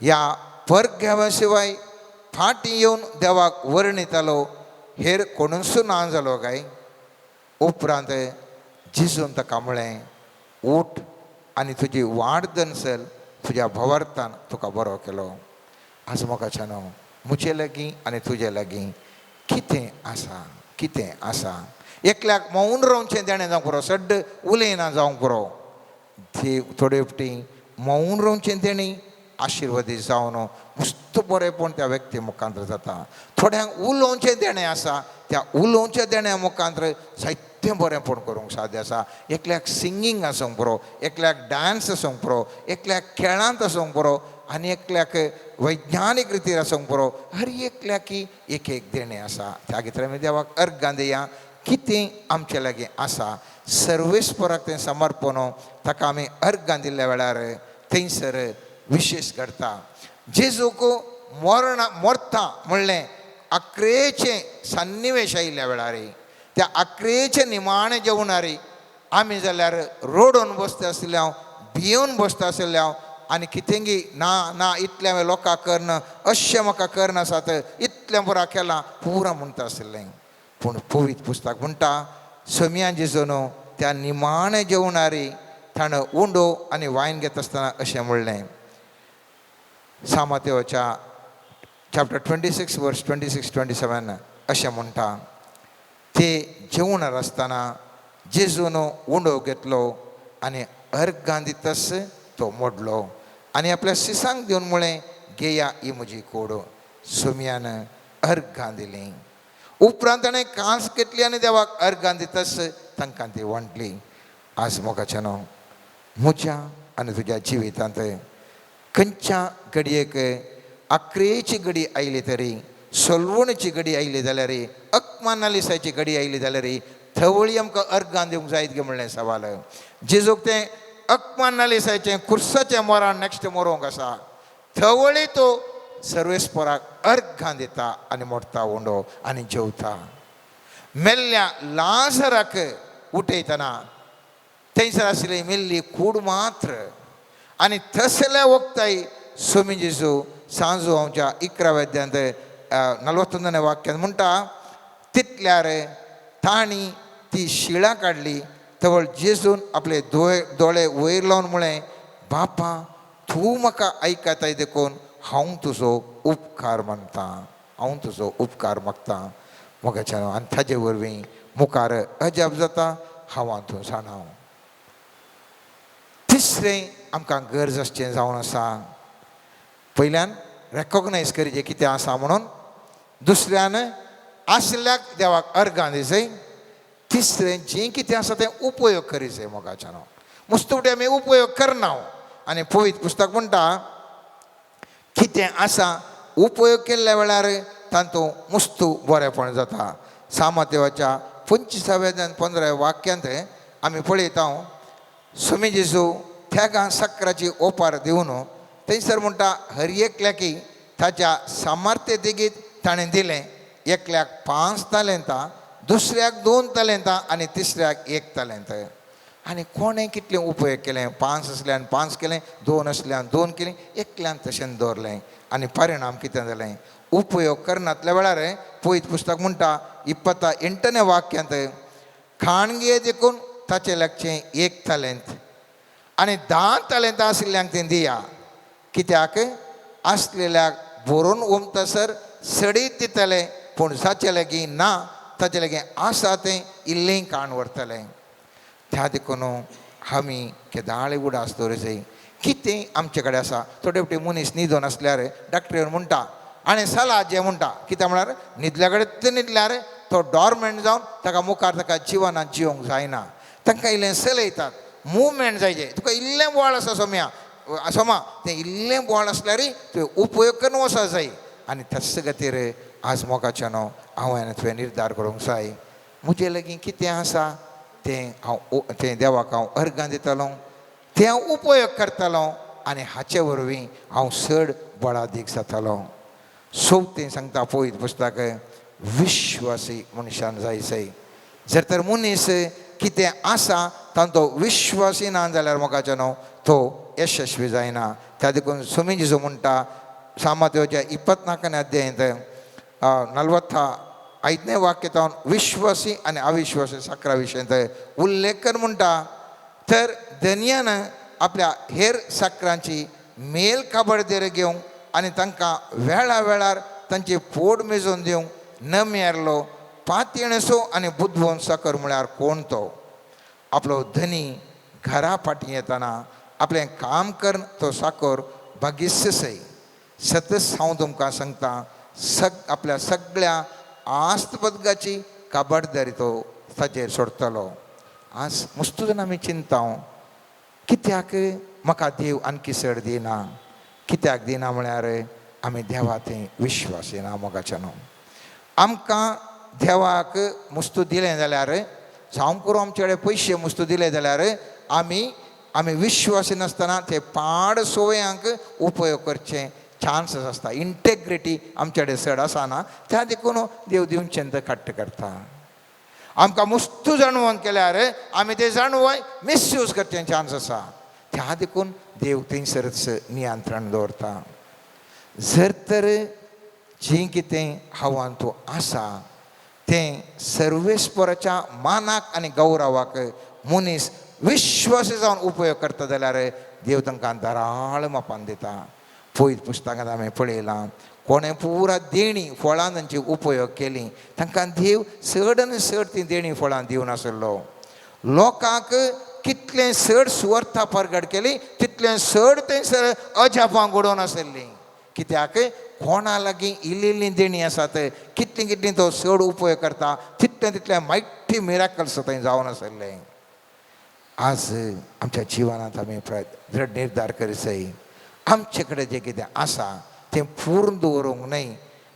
ह्या परग्यावा शिवाय फाटीं येवन देवाक वर्णितालो हेर कोणूच ना जालो काय? उपरांत जेजून ताका म्हळें, उठ आनी तुजी वाड दनसल तुज्या भवार्थान तुका बरो केलो. आज म्हाका न्हू म्हजे लागीं आनी तुजे लागीं कितें आसा, कितें आसा? एकल्याक मौन रावचें देणें जावंक पुरो, सड्ड उलयना जावंक पुरो. ती थोडे फावटी मौन रावचें देणें आशिर्वादीत जावन मस्त बरेंपण त्या व्यक्ती मुखांत जाता. थोड्यांक उलोवचें देणें आसा, त्या उलोवच्या देण्या मुखांत जायतें बरेंपण करूंक साध्य आसा. एकल्याक सिंगींग आसूंक पुरो, एकल्याक डांस आसूंक पुरो, एकल्याक खेळांत आसूंक पुरो आनी एकल्याक वैज्ञानीक रितीर आसूंक पुरो. हर एकल्याकी एक एक देणें आसा. त्या खातीर आमी देवाक अर्गां दिया. कितें आमचे लागीं आसा सर्वेस्पराक तें समर्पण, ताका आमी अर्गां दिल्ल्या वेळार थंयसर विशेश घडता. जेजूक मरणा मरता म्हणलें आक्रेचें सन्निवेश आयिल्ल्या वेळार, त्या आक्रेचें निमाणें जेवणार आमी जाल्यार रडून बसता आशिल्ले हांव, भियेवन बसता आशिल्ले हांव आनी कितेंगी ना ना इतलें हांवें लोकांक करना, अशें म्हाका करना आसात, इतलें पुरा केलां पुरा म्हणटा आशिल्लें. पूण पवित्र पुस्तक म्हणटा, सोमया जेजून त्या निमाणें जेवणारी ताणें उंडो आनी वायन घेता आसतना अशें म्हणलें, सामातेवच्या चॅप्टर 26 वर्स 26 27 अशें म्हणटा, ते जेवणार आसतना जेजून उंडो घेतलो आनी अर्गां दितस तो मोडलो आनी आपल्या सिसांक दिवन म्हळें, घेया ही म्हजी कोड. सोमयान अर्गां दिलीं. उपरांत ताणें कांस घेतली आनी देवाक अर्गां दितस तांकां ती वांटली. आज मोगाच्यान म्हज्या आनी तुज्या जिवितांत खंयच्या घडयेक आक्रेची घडी आयली तरी, सलवणीची घडी आयली जाल्यार, अकमानालिसाची घडी आयली जाल्यार, थवळी आमकां अर्गां दिवंक जायत गे म्हणलें सवाल. जेजूक तें अकमानालिसाचें कुर्साचें मोरान नॅक्स्ट मरोवंक आसा, थवळी तो सर्वेस्पराक अर्गां दिता आनी मोडटा उंडो आनी जेवता. मेल्ल्या लाजराक उठयतना थंयसर आशिल्ली मेल्ली कूड मात्र. आनी तसल्या वखदाय स्वामी जेजू सांजू आमच्या 11व्या अध्यायांत 41ನೇ वाक्यान म्हणटा, तितल्यार तांणी ती शिळां काडली. तवळ जेजून आपले दोळे वयर लावन म्हळें, बापा तूं म्हाका आयकताय देखून हांव तुजो उपकार मानता, हांव तुजो उपकार मागता मोगाच्यान. आनी ताजे वरवीं मुखार अजाप जाता हांव हातूंत जाणा. तिसरें आमकां गरज आसचें जावन आसा, पयल्यान रेकोगनायज करचें कितें आसा म्हणून, दुसऱ्यान आसल्याक देवाक अर्गां दिसय, तिसरें जें कितें आसा तें उपयोग करीत मोगाच्यान. मुस्तुपटी आमी उपयोग करना. आनी पवित्र पुस्तक म्हणटा कितें आसा उपयोग केल्ल्या वेळार तातूंत मुस्तू बरेपण जाता. सामदेवाच्या 25व्या 15व्या वाक्यांत आमी पळयता, स्वामी जेजू त्यागां साकराची ओपार दिवन थंयसर म्हणटा, हर एकल्याकी ताच्या सामर्थ्य देगीत ताणें दिलें. एकल्याक 5 तालेंतां, दुसऱ्याक 2 तालेंतां आनी तिसऱ्याक 1 तालेंत. आनी कोणें कितलें उपयोग केलें, 5 आसल्यान 5 केलें, 2 आसल्यान 2 केलें, एकल्यान तशें दवरलें. आनी परिणाम कितें जालें, उपयोग करनातल्या वेळार पवित्र पुस्तक म्हणटा 28ನೇ वाक्यांत, खाणगे देखून ताचें लागचें 1 तालेंत आनी 10 तालेंतां आशिल्ल्यांक तें दिया, कित्याक आसलेल्याक भरून ओमतासर सडीत दितले, पूण जाचे लागीं ना ताचे लागीं आसा तें इल्लें काण व्हरतलें. त्या देखून आमी केदाळे उडास दवरचे कितें आमचे कडेन आसा. थोडे फावटी मनीस न्हिदोन आसल्यार डॉक्टर येवन म्हणटा आनी सला जें म्हणटा, कित्याक म्हळ्यार न्हिदल्या कडेन तें न्हिदल्यार तो डॉर्मेंट जावन ताका मुखार ताका जिवनात जिवंक जायना. तांकां इल्लें सलयतात, मुवमेंट जायचे. तुका इल्लें बोवाळ आसा सोम्या सोमा, तें इल्लें बोवाळ आसल्यार तुवें उपयोग करून वचो जाय. आनी तस खातीर आज मोगाच्यान हांव आनी तुवें निर्धार करूंक जाय, म्हजे लागीं कितें आसा तें हांव तें देवाक हांव अर्गां दितलो, तें हांव उपयोग करतलो आनी हाचे वरवीं हांव चड बळादीक जातलो. सोवतें सांगता पवित्र पुस्तक, विश्वासी मनशान जाय जाय. जर तर मनीस कितें आसा तांचो विश्वासी ना जाल्यार मोगाच्यान तो यशस्वी जायना. त्या देखून स्वामी जेजू म्हणटा सामादेवाच्या 24ನೇ अध्यायांत 45ನೇ वाक्य विश्वासी आनी अविश्वासी साकरा विशयांत उल्लेख कर म्हणटा, तर धनयान आपल्या हेर साकरांची मेल काबडदेर घेवंक आनी तांकां वेळा वेळार तांची पोट मेजोवन दिवंक न मेरलो पातयेणसो आनी बुदवंत साकर म्हळ्यार कोण तो. आपलो धनी घरा फाटीं येतना आपलें काम करून तो साकर भागिस्त सय. सतच हांव तुमकां सांगता, आपल्या सगळ्या आस्तबदगाची काबाडदारी तो ताचेर सोडटलो. आज मुस्तू जाण आमी चिंता, कित्याक म्हाका देव आणखी चड दिना, कित्याक दिना म्हळ्यार आमी देवा थंय विश्वास येना मोगाच्यान. आमकां देवाक मुस्तू दिलें जाल्यार, जावं करूं आमचे कडेन पयशे मुस्तू दिले जाल्यार आमी आमी विश्वासी नासतना ते पाड सोवयांक उपयोग करचे चान्सीस आसता. इंटेग्रिटी आमचे कडेन चड आसना, त्या देखून देव दिवचें तें कट्ट करता. आमकां मुस्तू जाणवण केल्यार आमी ते जाणवय मिसयूज करचें चान्स आसा, त्या देखून देव थंयसरच नियंत्रण दवरता. जर तर जें कितें हांवान तूं आसा तें सर्वेस्पराच्या मानाक आनी गौरवाक मनीस विश्वासी जावन उपयोग करता जाल्यार देव तांकां दराळ मापान दिता. पवित्र पुस्तकांत आमी पळयलां, कोणें पुरा देणी फळां तांची उपयोग केली, तांकां देव चड आनी चड ती देणी फळां दिवन आसलो. लोकांक कितलें चड सुवार्था परगट केली तितलें चड थंयसर अजापां घडोवन आसलीं. कित्याक कोणा लागीं इल्ली इल्ली देणी आसात, कितलीं कितलीं तो चड उपयोग करता तितलें तितलें मायटी मिराकल्स थंय जावन आसलें. आज आमच्या जिवनांत आमी दृढ निर्धार करीत, आमचे कडेन जें कितें आसा तें पूर्ण दवरूंक न्हय,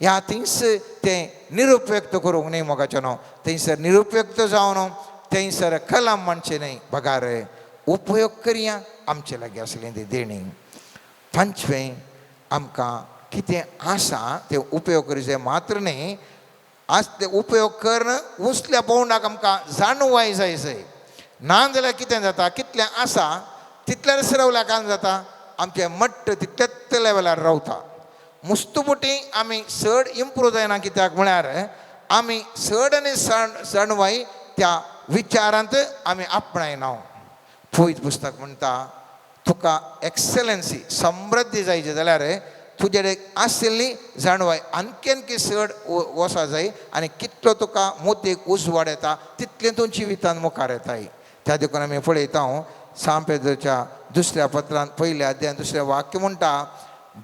ह्या थंयस तें निरुपयुक्त करूंक न्हय मोगाच्यान. थंयसर निरुपयुक्त जावन थंयसर कलम म्हणचें न्हय, बगार उपयोग करया आमचे लागीं आसलें ती देणी. पांचवें, आमकां कितें आसा तें उपयोग करीत मात्र न्हय, आज ते उपयोग करून उंचल्या पोवंडाक आमकां जाणवाय जाय जाय. ना जाल्यार कितें जाता, कितलें आसा तितल्याच रावल्या कारण जाता आमचें मट्ट तितल्याच लेवलार रावता. मुस्तुपुटी आमी चड इम्प्रूव जायना, कित्याक म्हळ्यार आमी चड आनी जाणवाय त्या विचारांत आमी आपणायना. पवित्र पुस्तक म्हणटा तुका एक्सलन्सी समृद्धी जायची जाल्यार तुजे आशिल्ली जाणवाय आणखी आणखी चड वसा जाय आनी कितलो तुका मोतीक उजवाड येता तितलें तूं जिवितान मुखार येताय. त्या देखून आमी पळयता सांत पेद्रोच्या दुसऱ्या पत्रांत पयल्या अध्यायान दुसरें वाक्य म्हणटा,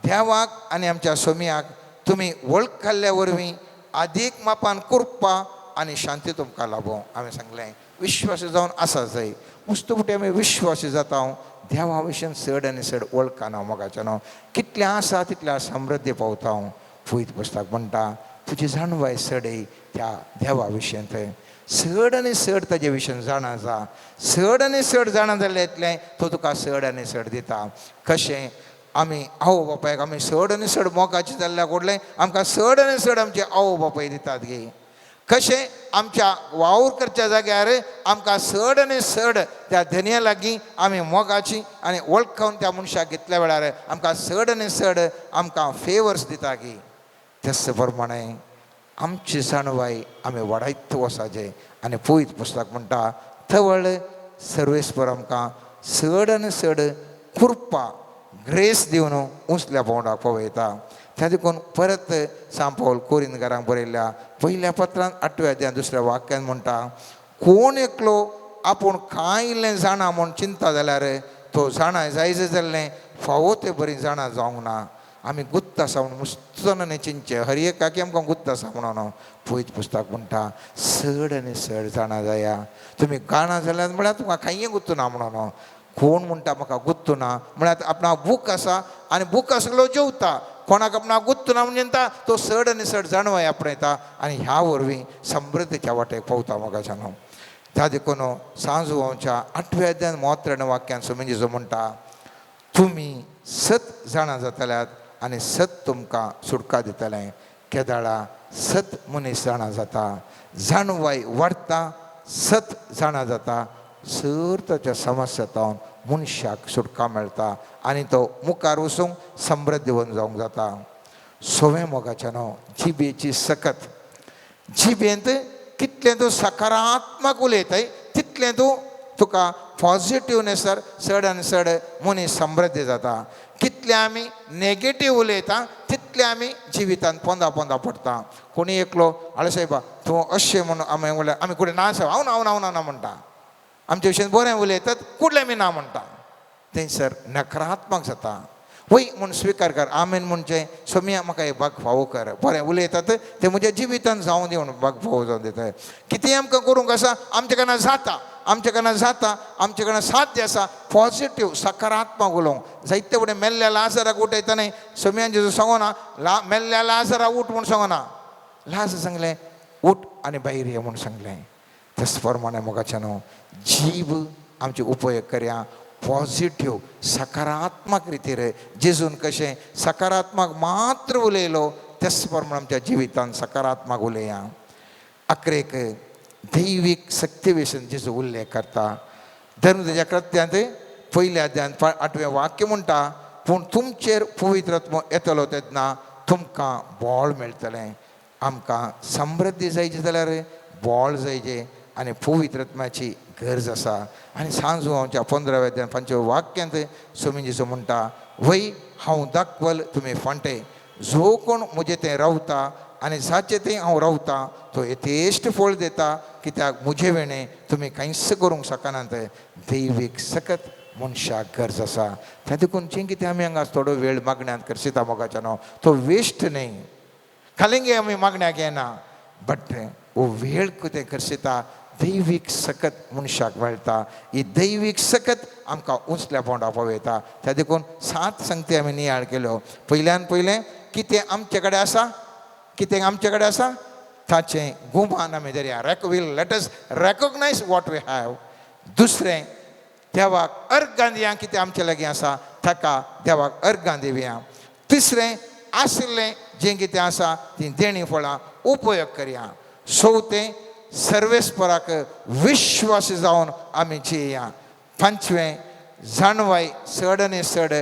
देवाक आनी आमच्या सोमयाक तुमी वळखल्ल्या वरवीं आदीक मापान कृपा आनी शांती तुमकां लाभों. हांवें सांगलें विश्वासी जावन आसा जाय. मुस्तुपुटी आमी विश्वासी जाता देवा विशीं चड आनी चड वळखना मोगाचें न्हू, कितलें आसा तितल्या समृद्धी पावता. हांव पवित्र पुस्तक म्हणटा तुजी जाणवाय चड त्या देवा विशयांत चड आनी चड ताजे विशयन जाणा जा. चड आनी चड जाणा जाल्यार येतलें तो तुका चड आनी चड दिता. कशें आमी आवय बापायक आमी चड आनी चड मोगाचें जाल्ल्या कोडलें आमकां चड आनी चड आमचे आवय बापाय दितात गे. कशें आमच्या वावर करच्या जाग्यार आमकां चड आनी चड त्या धनया लागीं आमी मोगाची आनी वळखून त्या मनशाक घेतल्या वेळार आमकां चड आनी चड आमकां फेवर्स दिता गी. तेच प्रमाणे आमची जाणवाय आमी वाडयत वचाचें. आनी पवित्र पुस्तक म्हणटा तवळ सर्वेस्पर आमकां चड आनी चड कृपा ग्रेस दिवन उंचल्या पावंडाक पळयता. त्या देखून परत सांत पावल कोरिंदकारांक बरयल्ल्या पयल्या पत्रांत आठव्या अध्यायान दुसऱ्या वाक्यान म्हणटा, कोण एकलो आपूण कांय इल्लें जाणा म्हूण चिंता जाल्यार तो जाणा जायज जाल्लें फावो ते बरी जाणा जावंक ना. आमी गुत्त आसा म्हूण मुस्तनाने चिंतचें, हर एकाकी आमकां गुत्त आसा म्हणून पवित्र पुस्तक म्हणटा चड आनी चड जाणा जाया. तुमी जाणा जाल्यार म्हळ्यार तुमकां कांय गुत्त ना म्हणून. कोण म्हणटा म्हाका गुत्त ना म्हळ्यार आपणा बूक आसा आनी बूक आसलो जेवता, कोणाक आपणा गुत्त ना म्हणजे तो चड आनी चड जाणवाय आपणायता आनी ह्या वरवीं समृद्धीच्या वाटेक पावता म्हाका न्हू. त्या देखून सांजवाच्या आठव्या अध्यायान मोत्रण वाक्यान सोमिंजीचो म्हणटा तुमी सत जाणा जातल्यात आनी सत तुमकां सुटका दितलें. केदाळा सत मनीस जाणा जाता, जाणवाय वाडटा, सत जाणा जाता, सर ताच्या समस्या मनशाक सुटका मेळटा आनी तो मुखार वचूंक समृद्धीवन जावंक जाता. सवें मोगाचें न्हू जिबेची सकत. जिबेंत कितलें तूं सकारात्मक उलयताय तितलें तूं तुका पॉजिटिवनेसर चड आनी चड मनीस समृद्धी जाता. कितलें आमी नेगेटीव उलयता तितलें आमी जिवितांत पोंदा पोंदा पडटा. कोणी एकलो आळे सायबा तूं अशें म्हणून आमी म्हणल्यार आमी कुठे ना सायब हांव ना हांव ना हांव ना म्हणटा. आमचे विशयन बरें उलयतात कुडलें आमी ना म्हणटा. थंयसर नकारात्मक जाता. वय म्हूण स्विकार कर आमेन म्हणचें सोमिया म्हाका एक भाग फावो कर, बरें उलयतात तें म्हज्या जिवितान जावं दी म्हूण भाग फावो जावन दिता. कितें आमकां करूंक आसा आमचे कडल्यान जाता, आमचे कडल्यान जाता, आमचे कडल्यान साध्य आसा. पॉजिटीव सकारात्मक उलोवंक जायते फुडें मेल्ल्या लाजराक उठयता न्ही सोमियान जेजू सांगना ला मेल्ल्या लाजरा उठ म्हूण सांगना, लाजर सांगलें उठ आनी भायर ये म्हूण सांगलें. तेच प्रमाणे मोगाचें न्हू जीव आमचे उपयोग करया पॉजिटीव सकारात्मक रितीर. जेजून कशें सकारात्मक मात्र उलयलो तेच प्रमाणे आमच्या जिवितान सकारात्मक उलया. अकरेक दैवीक शक्ती विशीं जेजू उल्लेख करता. धर्मतेच्या कृत्यांत पयल्या अध्यायांत आठवें वाक्य म्हणटा पूण तुमचेर पवित्र आत्मो येतलो तेन्ना तुमकां बळ मेळटलें. आमकां समृद्धी जायची जाल्यार बळ जायचें आनी पवित्र आत्म्याची गरज आसा. आनी सांजवाच्या 15व्या अध्यायान 5व्या वाक्यांत सोमिंजीचो म्हणटा वय हांव दाखवल तुमी फांटे, जो कोण म्हजे थंय रावता आनी जाचे थंय हांव रावता तो यथेश्ट फळ दिता, कित्याक म्हजे वेणे तुमी कांयच करूंक शकनात. दैवीक सकत मनशाक गरज आसा. त्या देखून जें कितें आमी हांगा थोडो वेळ मागण्यांत करसिता मोगाच्या न्हू तो वेस्ट न्हय, खालिंगे आमी मागण्याक येना बट हो वेळ कितें करसिता दैवीक सकत मनशाक मेळटा. ही दैवीक सकत आमकां उंचल्या पोंडा पावयता. त्या देखून 7 संगती आमी नियाळ केल्यो. पयल्यान पयलें कितें आमचे कडेन आसा, कितें आमचे कडेन आसा ताचें गुमान आमी धरया. Will let us recognise what we have. दुसरें देवाक अर्गां दिया, कितें आमचे लागीं आसा ताका देवाक अर्गां दिवया. तिसरें आशिल्लें जें कितें आसा तीं देणी फळां उपयोग करया. चवथें, सर्वेस्पराक विश्वास जावन आमी जिया. पांचवें, जाणवाय चड आनी चड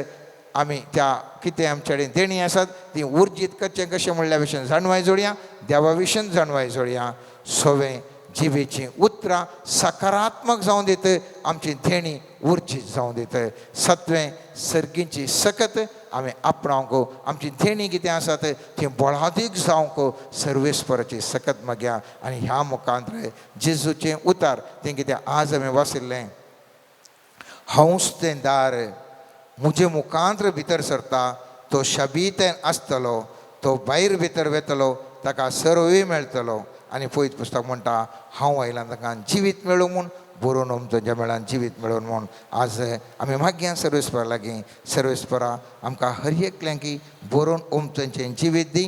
आमी त्या कितें आमचे कडेन देणी आसात ती उर्जीत करचें कशें म्हणल्या विशयन जाणवाय जोडया, देवा विशयन जाणवाय जोडया. सवें, जिबेचीं उतरां सकारात्मक जावन दित, आमची देणी उर्जीत जावन दित. सातवें, सर्गीची सकत आमी आपणावंक, आमची देणी कितें आसात ती बळादीक जावंक सर्वेस्पराची सकत मागया. आनी ह्या मुखांत जेजूचें उतार तें कितें आज आमी वाचिल्लें, हांवूच तें दार, म्हजे मुखांत भितर सरता तो शबीतेन आसतलो, तो भायर भितर वेतलो ताका सर्वय मेळटलो. आनी पयत पुस्तक म्हणटा, हांव आयलां ताका जिवीत मेळूं म्हूण, बरोवन तुमच्या मेळान जिवीत मेळून म्हूण. आज आमी मागया सर्वेस्परा लागीं, सर्वेस्परा आमकां हर एकल्यांकी बरोवन ओमचें जिवीत दी,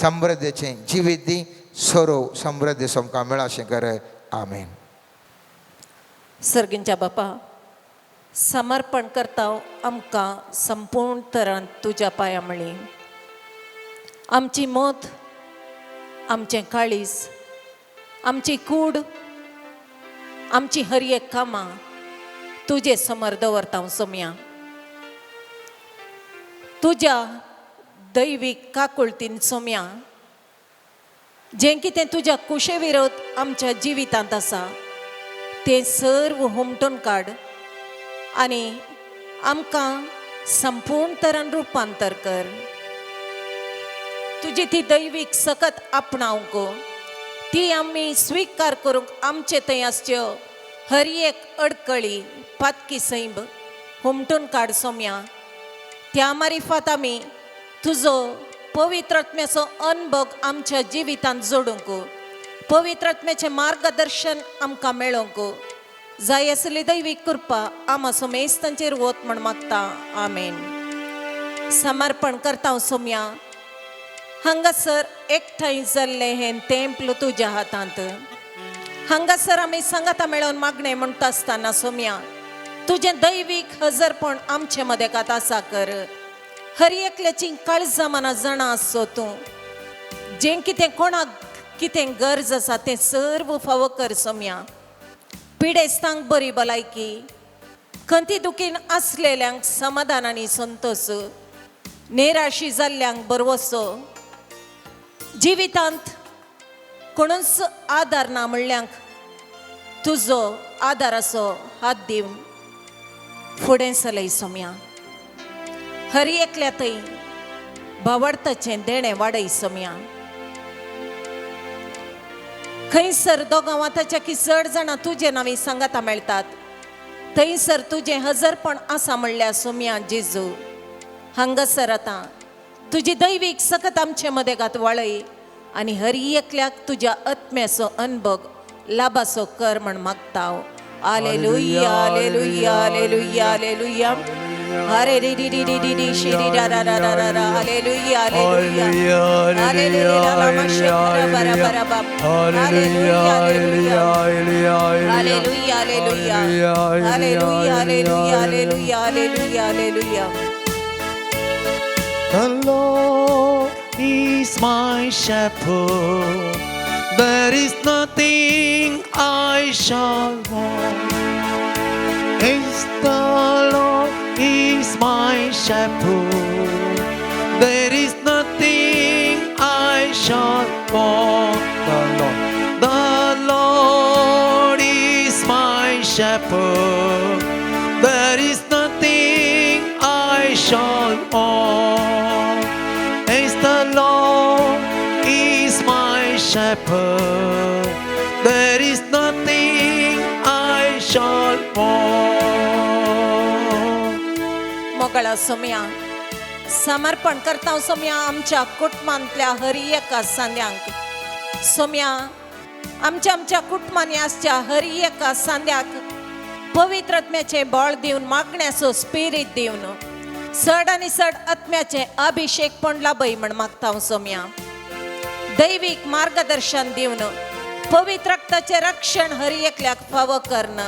समृद्धीचें जिवीत दी, सरोव समृद्धी आमकां मेळाशें कर. आमेन. सर्गींच्या बापा, समर्पण करता आमकां संपूर्ण तरान तुज्या पांया मळी. आमची मत, आमचें काळीज, आमची कूड, आमची हर एक कामां तुजे समोर दवरता सोमया. तुज्या दैवीक काकुळतीन सोमया, जें कितें तुज्या कुशे विरोध आमच्या जिवितांत आसा तें सर्व हुमटून काड आनी आमकां संपूर्ण तरान रुपांतर कर. तुजी ती दैवीक सकत आपणावंक, ती आमी स्विकार करूंक आमचे थंय आसच्यो हर एक अडकळी पातकी सैंब हुमटून काड सोम्या. त्या मारिफात आमी तुजो पवित्र आत्म्याचो अनभोग आमच्या जिवितांत जोडूंक, पवित्र आत्म्याचें मार्गदर्शन आमकां मेळोवंक जाय आसली दैवीक कृपा आमा सोमेस्तांचेर वत म्हण मागता. आमेन. समर्पण करता सोम्या, हांगासर एकठांय जाल्लें हें तेंपल तुज्या हातांत. हांगासर आमी सांगाता मेळोवन मागणें म्हणटा आसतना सोम्या, तुजें दैवीक हजरपण आमचे मदेकात आसा कर. हर एकल्याची काळजां मनां जाणा आसचो तूं, जें कितें कोणाक कितें गरज आसा तें सर्व फावो कर सोम्या. पिडेस्तांक बरी भलायकी, खंती दुखीन आसलेल्यांक समाधान आनी संतोश, निराशी जाल्ल्यांक बरवसो, जिवितांत कोणूच आदार ना म्हणल्यांक तुजो आदाराचो हात दिवन फुडें चलय सोम्या. हर एकल्या थंय भावार्थाचें देणें वाडय सोम्या. खंयसर दोगां वाताच्या की चड जाणां तुजे नांवी सांगाता मेळटात थंयसर तुजें हजरपण आसा म्हणल्यार सोम्या जेजू. हांगासर आतां तुजी दैवीक सकत आमचे मदेगात वाळय आनी हर एकल्याक तुज्या आत्म्याचो अनभोग लाभाचो कर म्हण मागता. आलेलुया, आलेलुया, आलेलुया, आलेलुया. हरे री री री री री री शिरी रा रा रा रा रा रा. आलेलुया, आलेलुया, आलेलुया. बरा बरा बाप. आलेलुया, आलेलुया, आलेलुया, आलेलुया, आलेलुया, आलेलुया, आलेलुया, आलेलुया, आलेलुया. The Lord is my shepherd, there is nothing I shall want. Yes, the Lord is my shepherd, there is nothing I shall want. The Lord is my shepherd, there is nothing I shall want. Yes, the Lord is my shepherd, there is nothing I shall want. मोगळा Saumya, समर्पण करता सोम्या आमच्या कुटुंबांतल्या हर एका सांद्यांक. सोम्या, आमच्या आमच्या कुटुंबांनी आसच्या हर एका सांद्याक पवित्र आत्म्याचें बळ दिवन, मागण्याचो स्पिरीत दिवन, चड आनी चड आत्म्याचें अभिषेकपण लाभय म्हण मागता सोम्या. दैवीक मार्गदर्शन दिवन पवित्र रक्ताचें रक्षण हर एकल्याक फावो करण,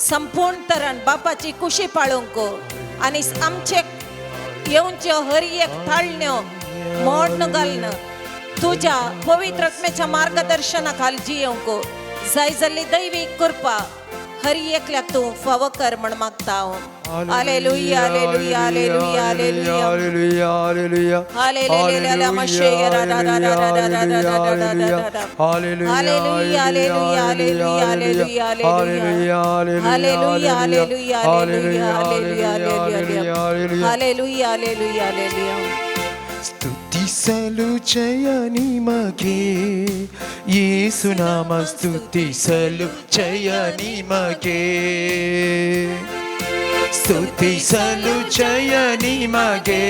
संपूर्ण तरान बापाची कुशी पाळूंक आनी आमचे येवच्यो हर एक थाळण्यो मोडन घालन तुज्या पवित्र आत्म्याच्या मार्गदर्शना खाल जियोंक जाय जाल्ली दैवीक कृपा हरी एकल्याक तूं फावो कर म्हण मागता हांव. Hallelujah, hallelujah, hallelujah, hallelujah. Hallelujah, hallelujah. Hallelujah, मशेय रा रा रा रा रा रा रा रा रा रा रा रा. Hallelujah, hallelujah, hallelujah, hallelujah, hallelujah. Hallelujah, hallelujah, hallelujah, hallelujah, hallelujah, hallelujah. Hallelujah, hallelujah, hallelujah. ಸ್ತುತಿಸಲು ಜಯ ನಿಮಗೆ, ಯೇಸುನಾಮ ಸ್ತುತಿಸಲು ಜಯ ನಿಮಗೆ, ಸ್ತುತಿಸಲು ಜಯ ನಿಮಗೆ,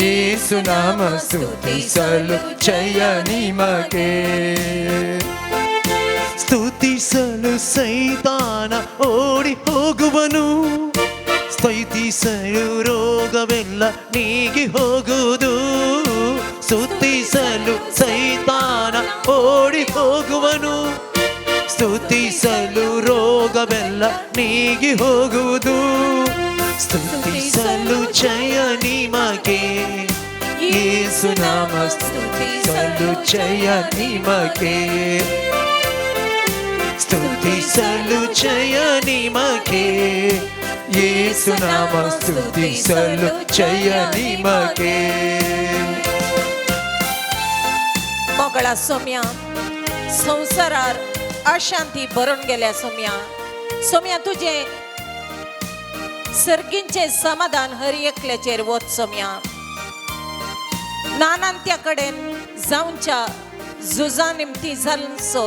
ಯೇಸುನಾಮ ಸ್ತುತಿಸಲು ಜಯ ನಿಮಗೆ. ಸ್ತುತಿಸಲು ಸೈತಾನ ಓಡಿ ಹೋಗುವನು, ಸ್ತುತಿಸಲು ರೋಗವೆಲ್ಲ ನೀಗಿ ಹೋಗುವುದು. ಸ್ತುತಿಸಲು ಸೈತಾನ ಓಡಿ ಹೋಗುವನು, ಸ್ತುತಿಸಲು ರೋಗವೆಲ್ಲ ನೀಗಿ ಹೋಗುವುದು. ಸ್ತುತಿಸಲು ಜಯ ನಿಮಗೆ, ಯೇಸುನಾಮ ಸ್ತುತಿಸಲು ಜಯ ನಿಮಗೆ, ಸ್ತುತಿಸಲು ಜಯ ನಿಮಗೆ, ಯೇಸುನಾಮ ಸ್ತುತಿಸಲು ಜಯ ನಿಮಗೆ. मोगळा सोम्या, संवसारार अशांती भरून गेल्या सोम्या. सोम्या, तुजें सर्गींचें समाधान हर एकल्याचेर वच सोम्या. नानांत्या कडेन जावच्या झुजा निमती जाल्लो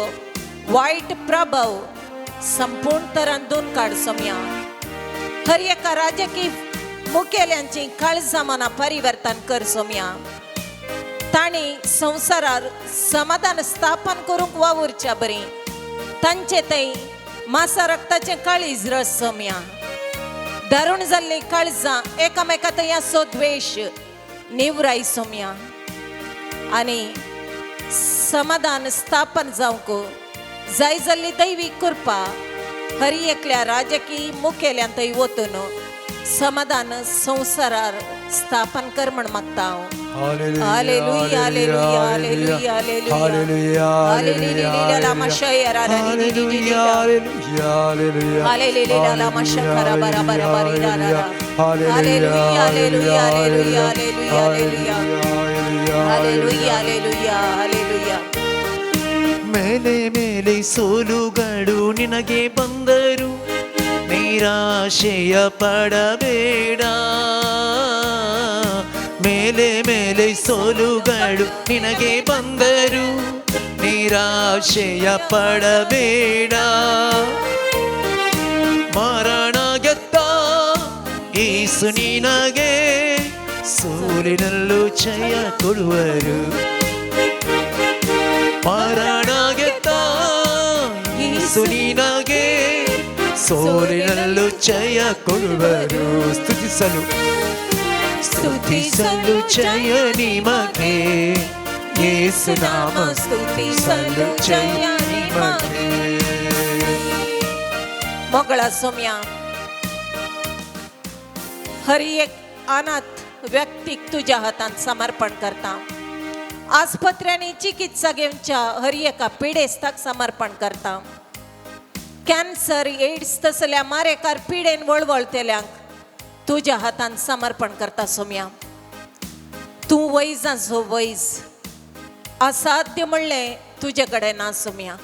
वायट प्रभाव संपूर्ण तरान दोन काड सोम्या. हर एका राजकीय मुखेल्यांची काळजां मनां परिवर्तन कर सोम्या. तांणी संवसारार समाधान स्थापन करूंक वावुरच्या बरी तांचे थंय मासा रक्ताचें काळीज रस सोम्या. दारूण जाल्लीं काळजां एकामेका थंय आसो द्वेश निवराय सोम्या आनी समाधान स्थापन जावंक जाय जाल्ली दैवीक कृपा हरी एकल्या राजकीय मुखेल्यान थंय वतून समाधान संवसारार स्थापन कर म्हण मागता हांव. Hallelujah, hallelujah, hallelujah, hallelujah, hallelujah. Hallelujah, hallelujah, Lama शय रा रा री री री री री रा. Hallelujah, hallelujah, hallelujah, Lama Shankara bara bara bari ra ra ra. Hallelujah, hallelujah, hallelujah, hallelujah, hallelujah. Hallelujah, hallelujah, hallelujah, hallelujah. ಮೇಲೆ ಮೇಲೆ ಸೋಲುಗಳು ನಿನಗೆ ಬಂದರು ನಿರಾಶೆಯ ಪಡಬೇಡ. ಮೇಲೆ ಮೇಲೆ ಸೋಲುಗಳು ನಿನಗೆ ಬಂದರು ನಿರಾಶೆಯ ಪಡಬೇಡ. ಮರಣ ಗೆದ್ದ ಯೇಸು ನಿನಗೆ ಸೋಲಿನಲ್ಲೂ ಜಯ ಕೊಡುವರು. ಮರಣ ಗೆದ್ದ ಯೇಸು ನಿನಗೆ ಸೋಲಿನಲ್ಲೂ ಜಯ ಕೊಡುವರು. ಸ್ತುತಿಸಲು ಸ್ತುತಿಸಲು ಜಯ ನಿಮಗೆ, ಯೇಸು ನಾಮ ಸ್ತುತಿಸಲು ಜಯ ನಿಮಗೆ. मोगळा सोम्या, हर एक अनाथ व्यक्तीक तुज्या हातान समर्पण करता. आस्पत्र्यांनी चिकित्सा घेवच्या हर एका पिडेस्ताक समर्पण करता. कॅन्सर, एड्स तसल्या मारेकार पिडेन वळवळतेल्यांक तुज्या हातान समर्पण करता सोम्या. तूं वैजांचो वैज, असाध्य म्हणलें तुजे कडेन ना सोम्या.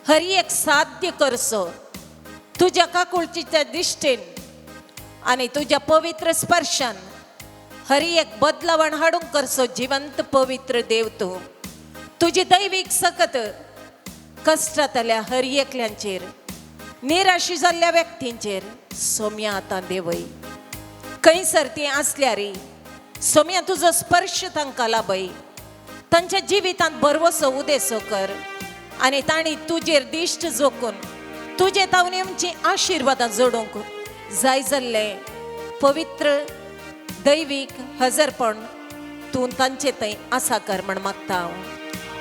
हर एक साध्य करसो तुज्या काकुळचीच्या दिश्टीन आनी तुज्या पवित्र स्पर्शान हर एक बदलावण हाडूंक करसो जिवंत पवित्र देव तूं. तुजी दैवीक सकत कश्टांतल्या हर एकल्यांचेर, निराशी जाल्ल्या व्यक्तींचेर सोम्या आतां देवय. खंयसर ती आसल्यार सोम्या तुजो स्पर्श तांकां लाभय. तांच्या जिवितांत भरवसो उदेसो कर आनी तांणी तुजेर दिश्ट जोखून तुजे तावनी आमची आशिर्वादां जोडूंक जाय जाल्लें पवित्र दैवीक हजरपण तूं तांचे थंय आसा कर म्हण मागता हांव.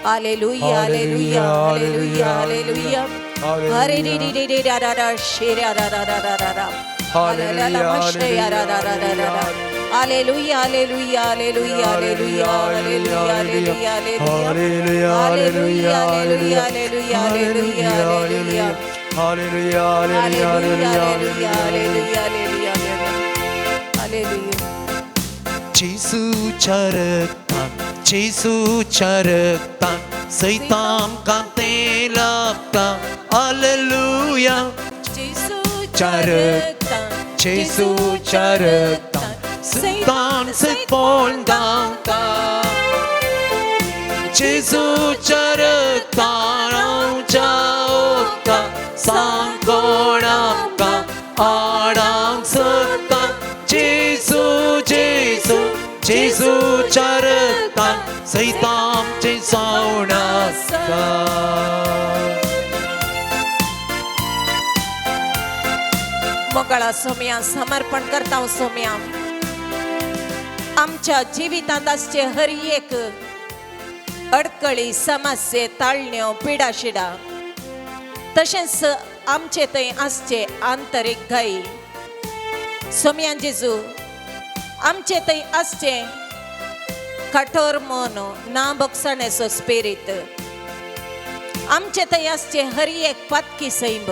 Hallelujah, hallelujah, hallelujah, hallelujah. हरे री री री री रा रा रा शेरा रा रा रा रा रा रा. हालेलुया, रा रा रा रा रा रा. Hallelujah, hallelujah, hallelujah, hallelujah, hallelujah, hallelujah, hallelujah, hallelujah, hallelujah, hallelujah, hallelujah, hallelujah, hallelujah, hallelujah, hallelujah, hallelujah, hallelujah. जेसूच्या रक्तान, जेसूच्या रक्तान सैतान ते लाभता. हालेलुया. जेसूच्या रक्तान, जेसूच्या रक्तान सैतान सैपोल धांवता. जेसूच्या रक्तान आमच्या ओता सांगोण आमकां आडांक सकता. जेसू, जेसू, जेसूच्या रक्तान सैतानचें सावण आसता. मोगाळा सोम्या, समर्पण करता सोम्या, आमच्या जिवितांत आसचे हर एक अडकळी, समस्ये, ताळण्यो, पिडाशिडा, तशेंच आमचे थंय आसचे आंतरीक घाई. सोम्या जेजू, आमचे थंय आसचे कठोर मन, ना बगसण्याचो स्पिरीत, आमचे थंय आसचे हर एक पातकी सैम,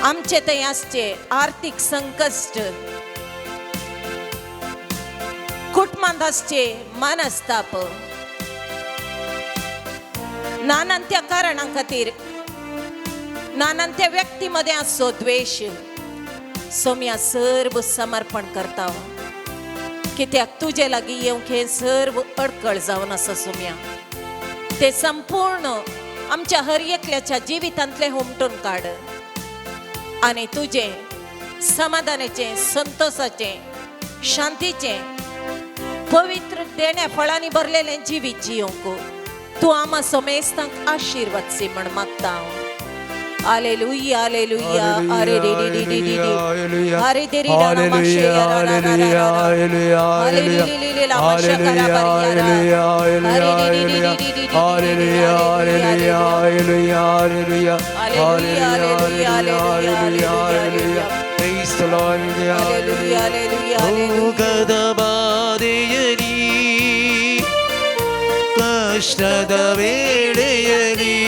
आमचे थंय आसचे आर्थीक संकश्ट, कुटुंबांत आसचे मनस्ताप, नानान त्या कारणां खातीर नानान त्या व्यक्ती मदें आसचो द्वेश. सोम्या, सर्व समर्पण करता, कित्याक तुजे लागीं येवंक हें सर्व अडकळ जावन आसा. सोम्या, ते संपूर्ण आमच्या हर एकल्याच्या जिवितांतलें हुमटून काड आनी तुजें समाधानाचें, संतोषाचें, शांतीचें, पवित्र देण्या फळांनी भरलेलें जिवीत जियोंक तूं आमा समेस्तांक आशिर्वाद सी म्हण मागता हांव. Hallelujah, hallelujah. अरे रे रे रे रे रे रे, अरे दे रे रा रा माशे या रा रा रा रा रा. अरे रे रे रे रे ला माशा करा बारी या रा. अरे रे रे रे रे रे रे रे रे. Hallelujah, hallelujah, hallelujah, hallelujah, hallelujah, hallelujah, hallelujah. Praise the Lord. Hallelujah, hallelujah, hallelujah. ರೋಗದ ಬಾಧೆಯಲಿ, ಕಷ್ಟದ ವೇಳೆಯಲಿ,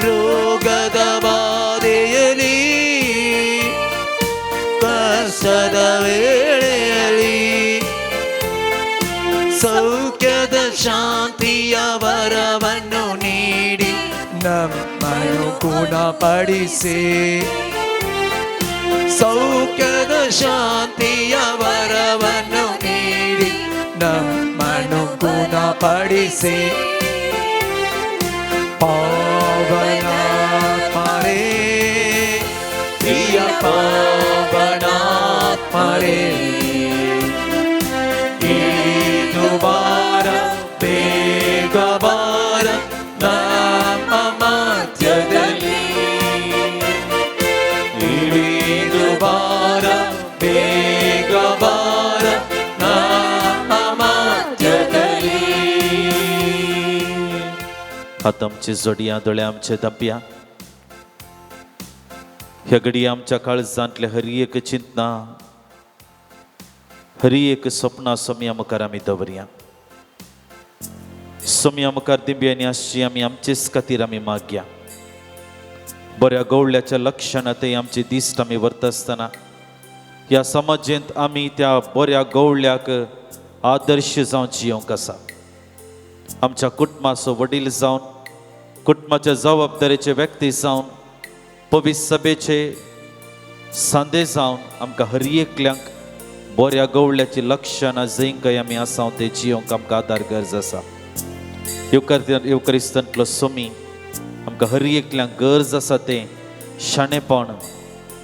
ರೋಗದ ಬಾಧೆಯಲಿ, ಕಷ್ಟದ ವೇಳೆಯಲಿ, ಸೌಖ್ಯದ ಶಾಂತಿಯ ವರವನ್ನು ನೀಡಿ ನಮ್ಮನ್ನು ಗುಣಪಡಿಸಿ. ಸೌಖ್ಯದ ಶಾಂತಿಯ ವರವನ್ನು ನೀಡಿ ನಮ್ಮನ್ನು ಗುಣಪಡಿಸಿ. ಪಾವನಾತ್ಮರೇ, ಪ್ರಿಯ ಪಾವನಾತ್ಮರೇ, ಇಳಿದು ಬಾರ, ಬೇಗ ಬಾರ ನಮ್ಮ ಮಧ್ಯದಲ್ಲಿ. ಇಳಿದು ಬಾರ, ಬೇಗ ಬಾರ ನಮ್ಮ ಮಧ್ಯದಲ್ಲಿ. हात आमचे जोडया, दोळे आमचे धांपया. ह्या घडये आमच्या काळजांतले हर एक चिंतना, हर एक सपनां सोम्या मुखार आमी दवरया. सोम्या मुखार दिंब्यांनी आसची आमी आमचेच खातीर आमी मागया. बऱ्या गवळ्याच्या लक्षणां ते आमचे दिश्ट आमी व्हरता आसतना ह्या समाजेंत आमी त्या बऱ्या गवळ्याक आदर्श जावन जियोंक आसा. आमच्या कुटुंबाचो वडील जावन, कुटुंबाच्या जबाबदारेचे व्यक्ती जावन, पवित्र सभेचे सांदे जावन आमकां हर एकल्यांक बऱ्या गवळ्याची लक्षणां जंय खंय आमी आसा ते जियोंक आमकां आदार गरज आसा. येवकरिस्तांतलो सोमी आमकां हर एकल्यांक गरज आसा तें शाणेपण,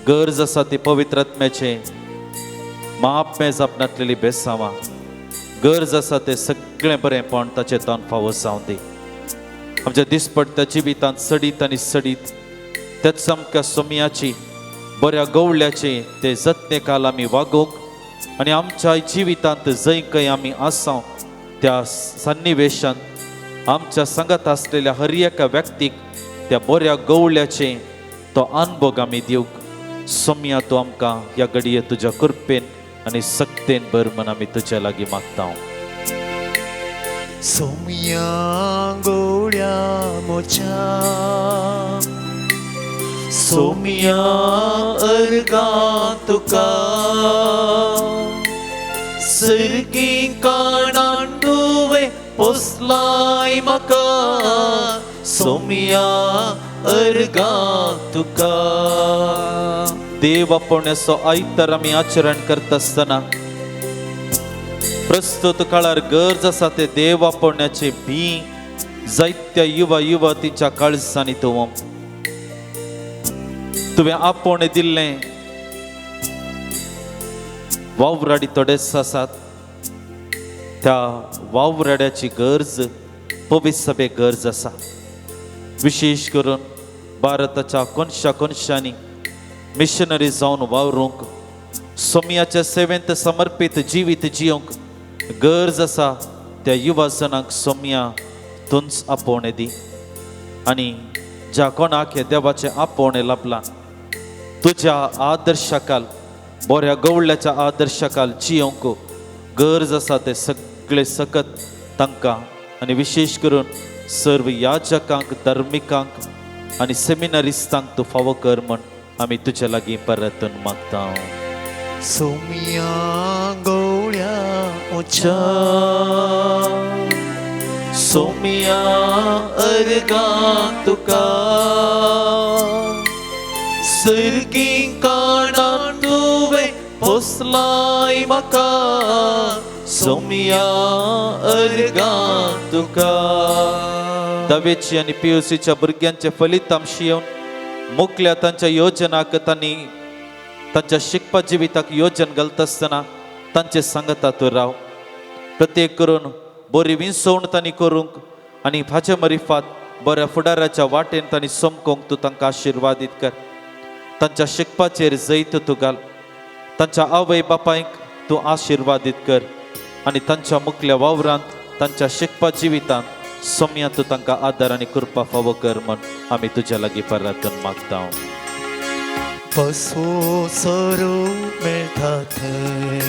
गरज आसा ती पवित्र आत्म्याचें माप जापनातलेली बेसांवां, गरज आसा तें सगळें बरेंपण ताचें तान फावो जावं दी. आमच्या दिसपडत्या जिवितांत सडीत आनी सडीत त्याच आमकां सोम्याची बऱ्या गवळ्याचे ते जतने काल आमी वागोवंक आनी आमच्या जिवितांत जंय खंय आमी आसाव त्या सन्निवेशांत आमच्या सांगात आसलेल्या हर एका व्यक्तीक त्या बऱ्या गवळ्याचे तो अनभोग आमी दिवंक सोम्या तूं आमकां ह्या घडये तुज्या कृपेन आनी सक्तेन भर म्हण आमी तुज्या लागीं मागता. सोम्या गोड्या मोच्या सोम्या अर्गां तुका सर्गी काणान तुवें पोसलाय म्हाका सोम्या अर्गां तुका. देव आपोवण्याचो आयतार आमी आचरण करता आसतना प्रस्तुत काळार गरज आसा ते देव आपोवण्याचे भी जायत्या युवा युवतींच्या काळजांनी तूं तुवें आपोवणें दिल्लें वावराडी थोडेच आसात. त्या वावराड्याची गरज पवित्र सभेक गरज आसा. विशेश करून भारताच्या कोनशा कोनशांनी मिशनरी जावन वावरूंक सोम्याच्या सेवेंत समर्पीत जिवीत जियोंक गरज आसा. त्या युवा जणांक सोम्या तूंच आपोवणें दी आनी ज्या कोणाक हे देवाचें आपोवणें लाभलां तुज्या आदर्शाकाल बऱ्या गवळ्याच्या आदर्शाकाल जियोंक गरज आसा ते सगळे सकत तांकां आनी विशेश करून सर्व याजकांक धर्मिकांक आनी सेमिनारिस्तांक तूं फावो कर म्हण आमी तुज्या लागीं परतून मागता. सोम्या गोड्या मोच्या सोम्या अर्गां तुका सर्गी काणान तुवें पोसलाय म्हाका सोम्या अर्गां तुका. दवेची आनी पीयूसीच्या भुरग्यांचे फलितांश येवन मोकल्या तांच्या योजनाक तांणी तांच्या शिकपा जिविताक योजन घालता आसतना तांचे सांगता तूं राव. प्रत्येक करून बरी विंसवण तांणी करूंक आनी हाचे मरिफात बऱ्या फुडाराच्या वाटेन तांणी समकोंक तूं तांकां आशिर्वादीत कर. तांच्या शिकपाचेर जैत तूं घाल. तांच्या आवय बापायक तूं आशिर्वादीत कर आनी तांच्या मुखल्या वावरांत तांच्या शिकपा जिवितांत सोम्या तूं तांकां आदार आनी कृपा फावो कर म्हण आमी तुज्या लागीं परातून मागता. पसो सरो मेळटा थंय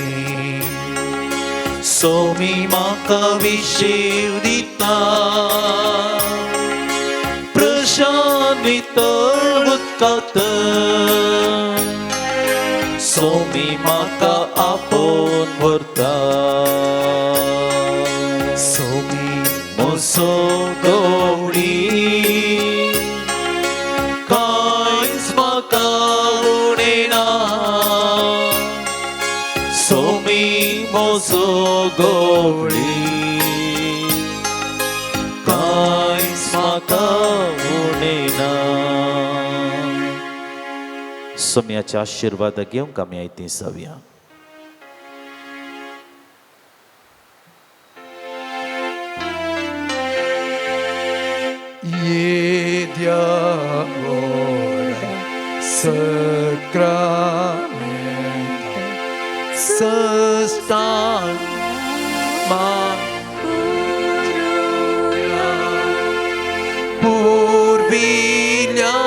सोमी म्हाका विशेव दिता प्रशांत नितळ उदकांत सोमी म्हाका आपोवन व्हरता. सोमी मोसो गवळी कांयच म्हाका उणें ना सोमी मोसो गवळी कांयच म्हाका उणें ना. सोम्याचे आशिर्वाद घेवंक आमी आयती जावया. येद्या व्हडा सक्रामेंता सस्तान पुर्विल्या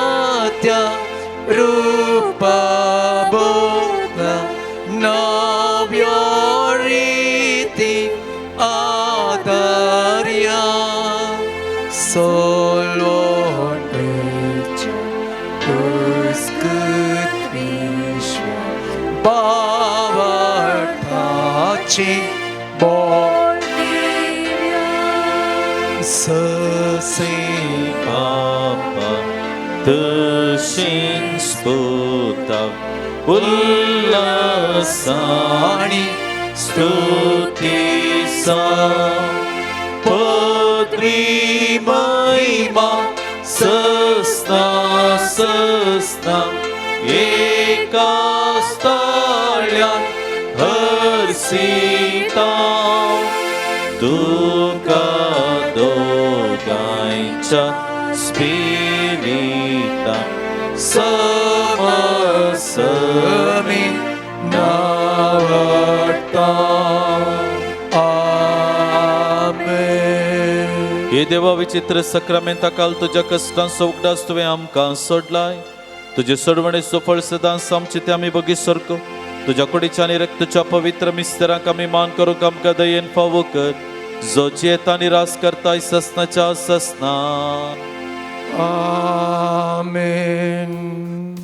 त्या रुपा बोला नव्या रिती आदार्या सोलवणेच्या पुस्कृत विश्व बावटाची बोल ससे पापा तशेंच पुता उल्लासाणी स्तुतीसा पदवी महिमा सस्ना सस्ना एका स्थाळ्यान हर्षिता तुका दोगांयच्या स्पिरिता समसमी नावडता. आमेन. हे देवा विचित्र सक्रामेंता काल तुज्या कश्टांचो उगडास तुवें आमकां सोडलाय. तुजे सोडवणेचो फळ सदांच आमचे ते आमी बगी सारको तुज्या कुडीच्या आनी रक्तच्या पवित्र मिस्तरांक आमी मान करूंक आमकां दयेन फावो कर जो जियेता आनी रास करताय ससनाच्या ससना. आमेन.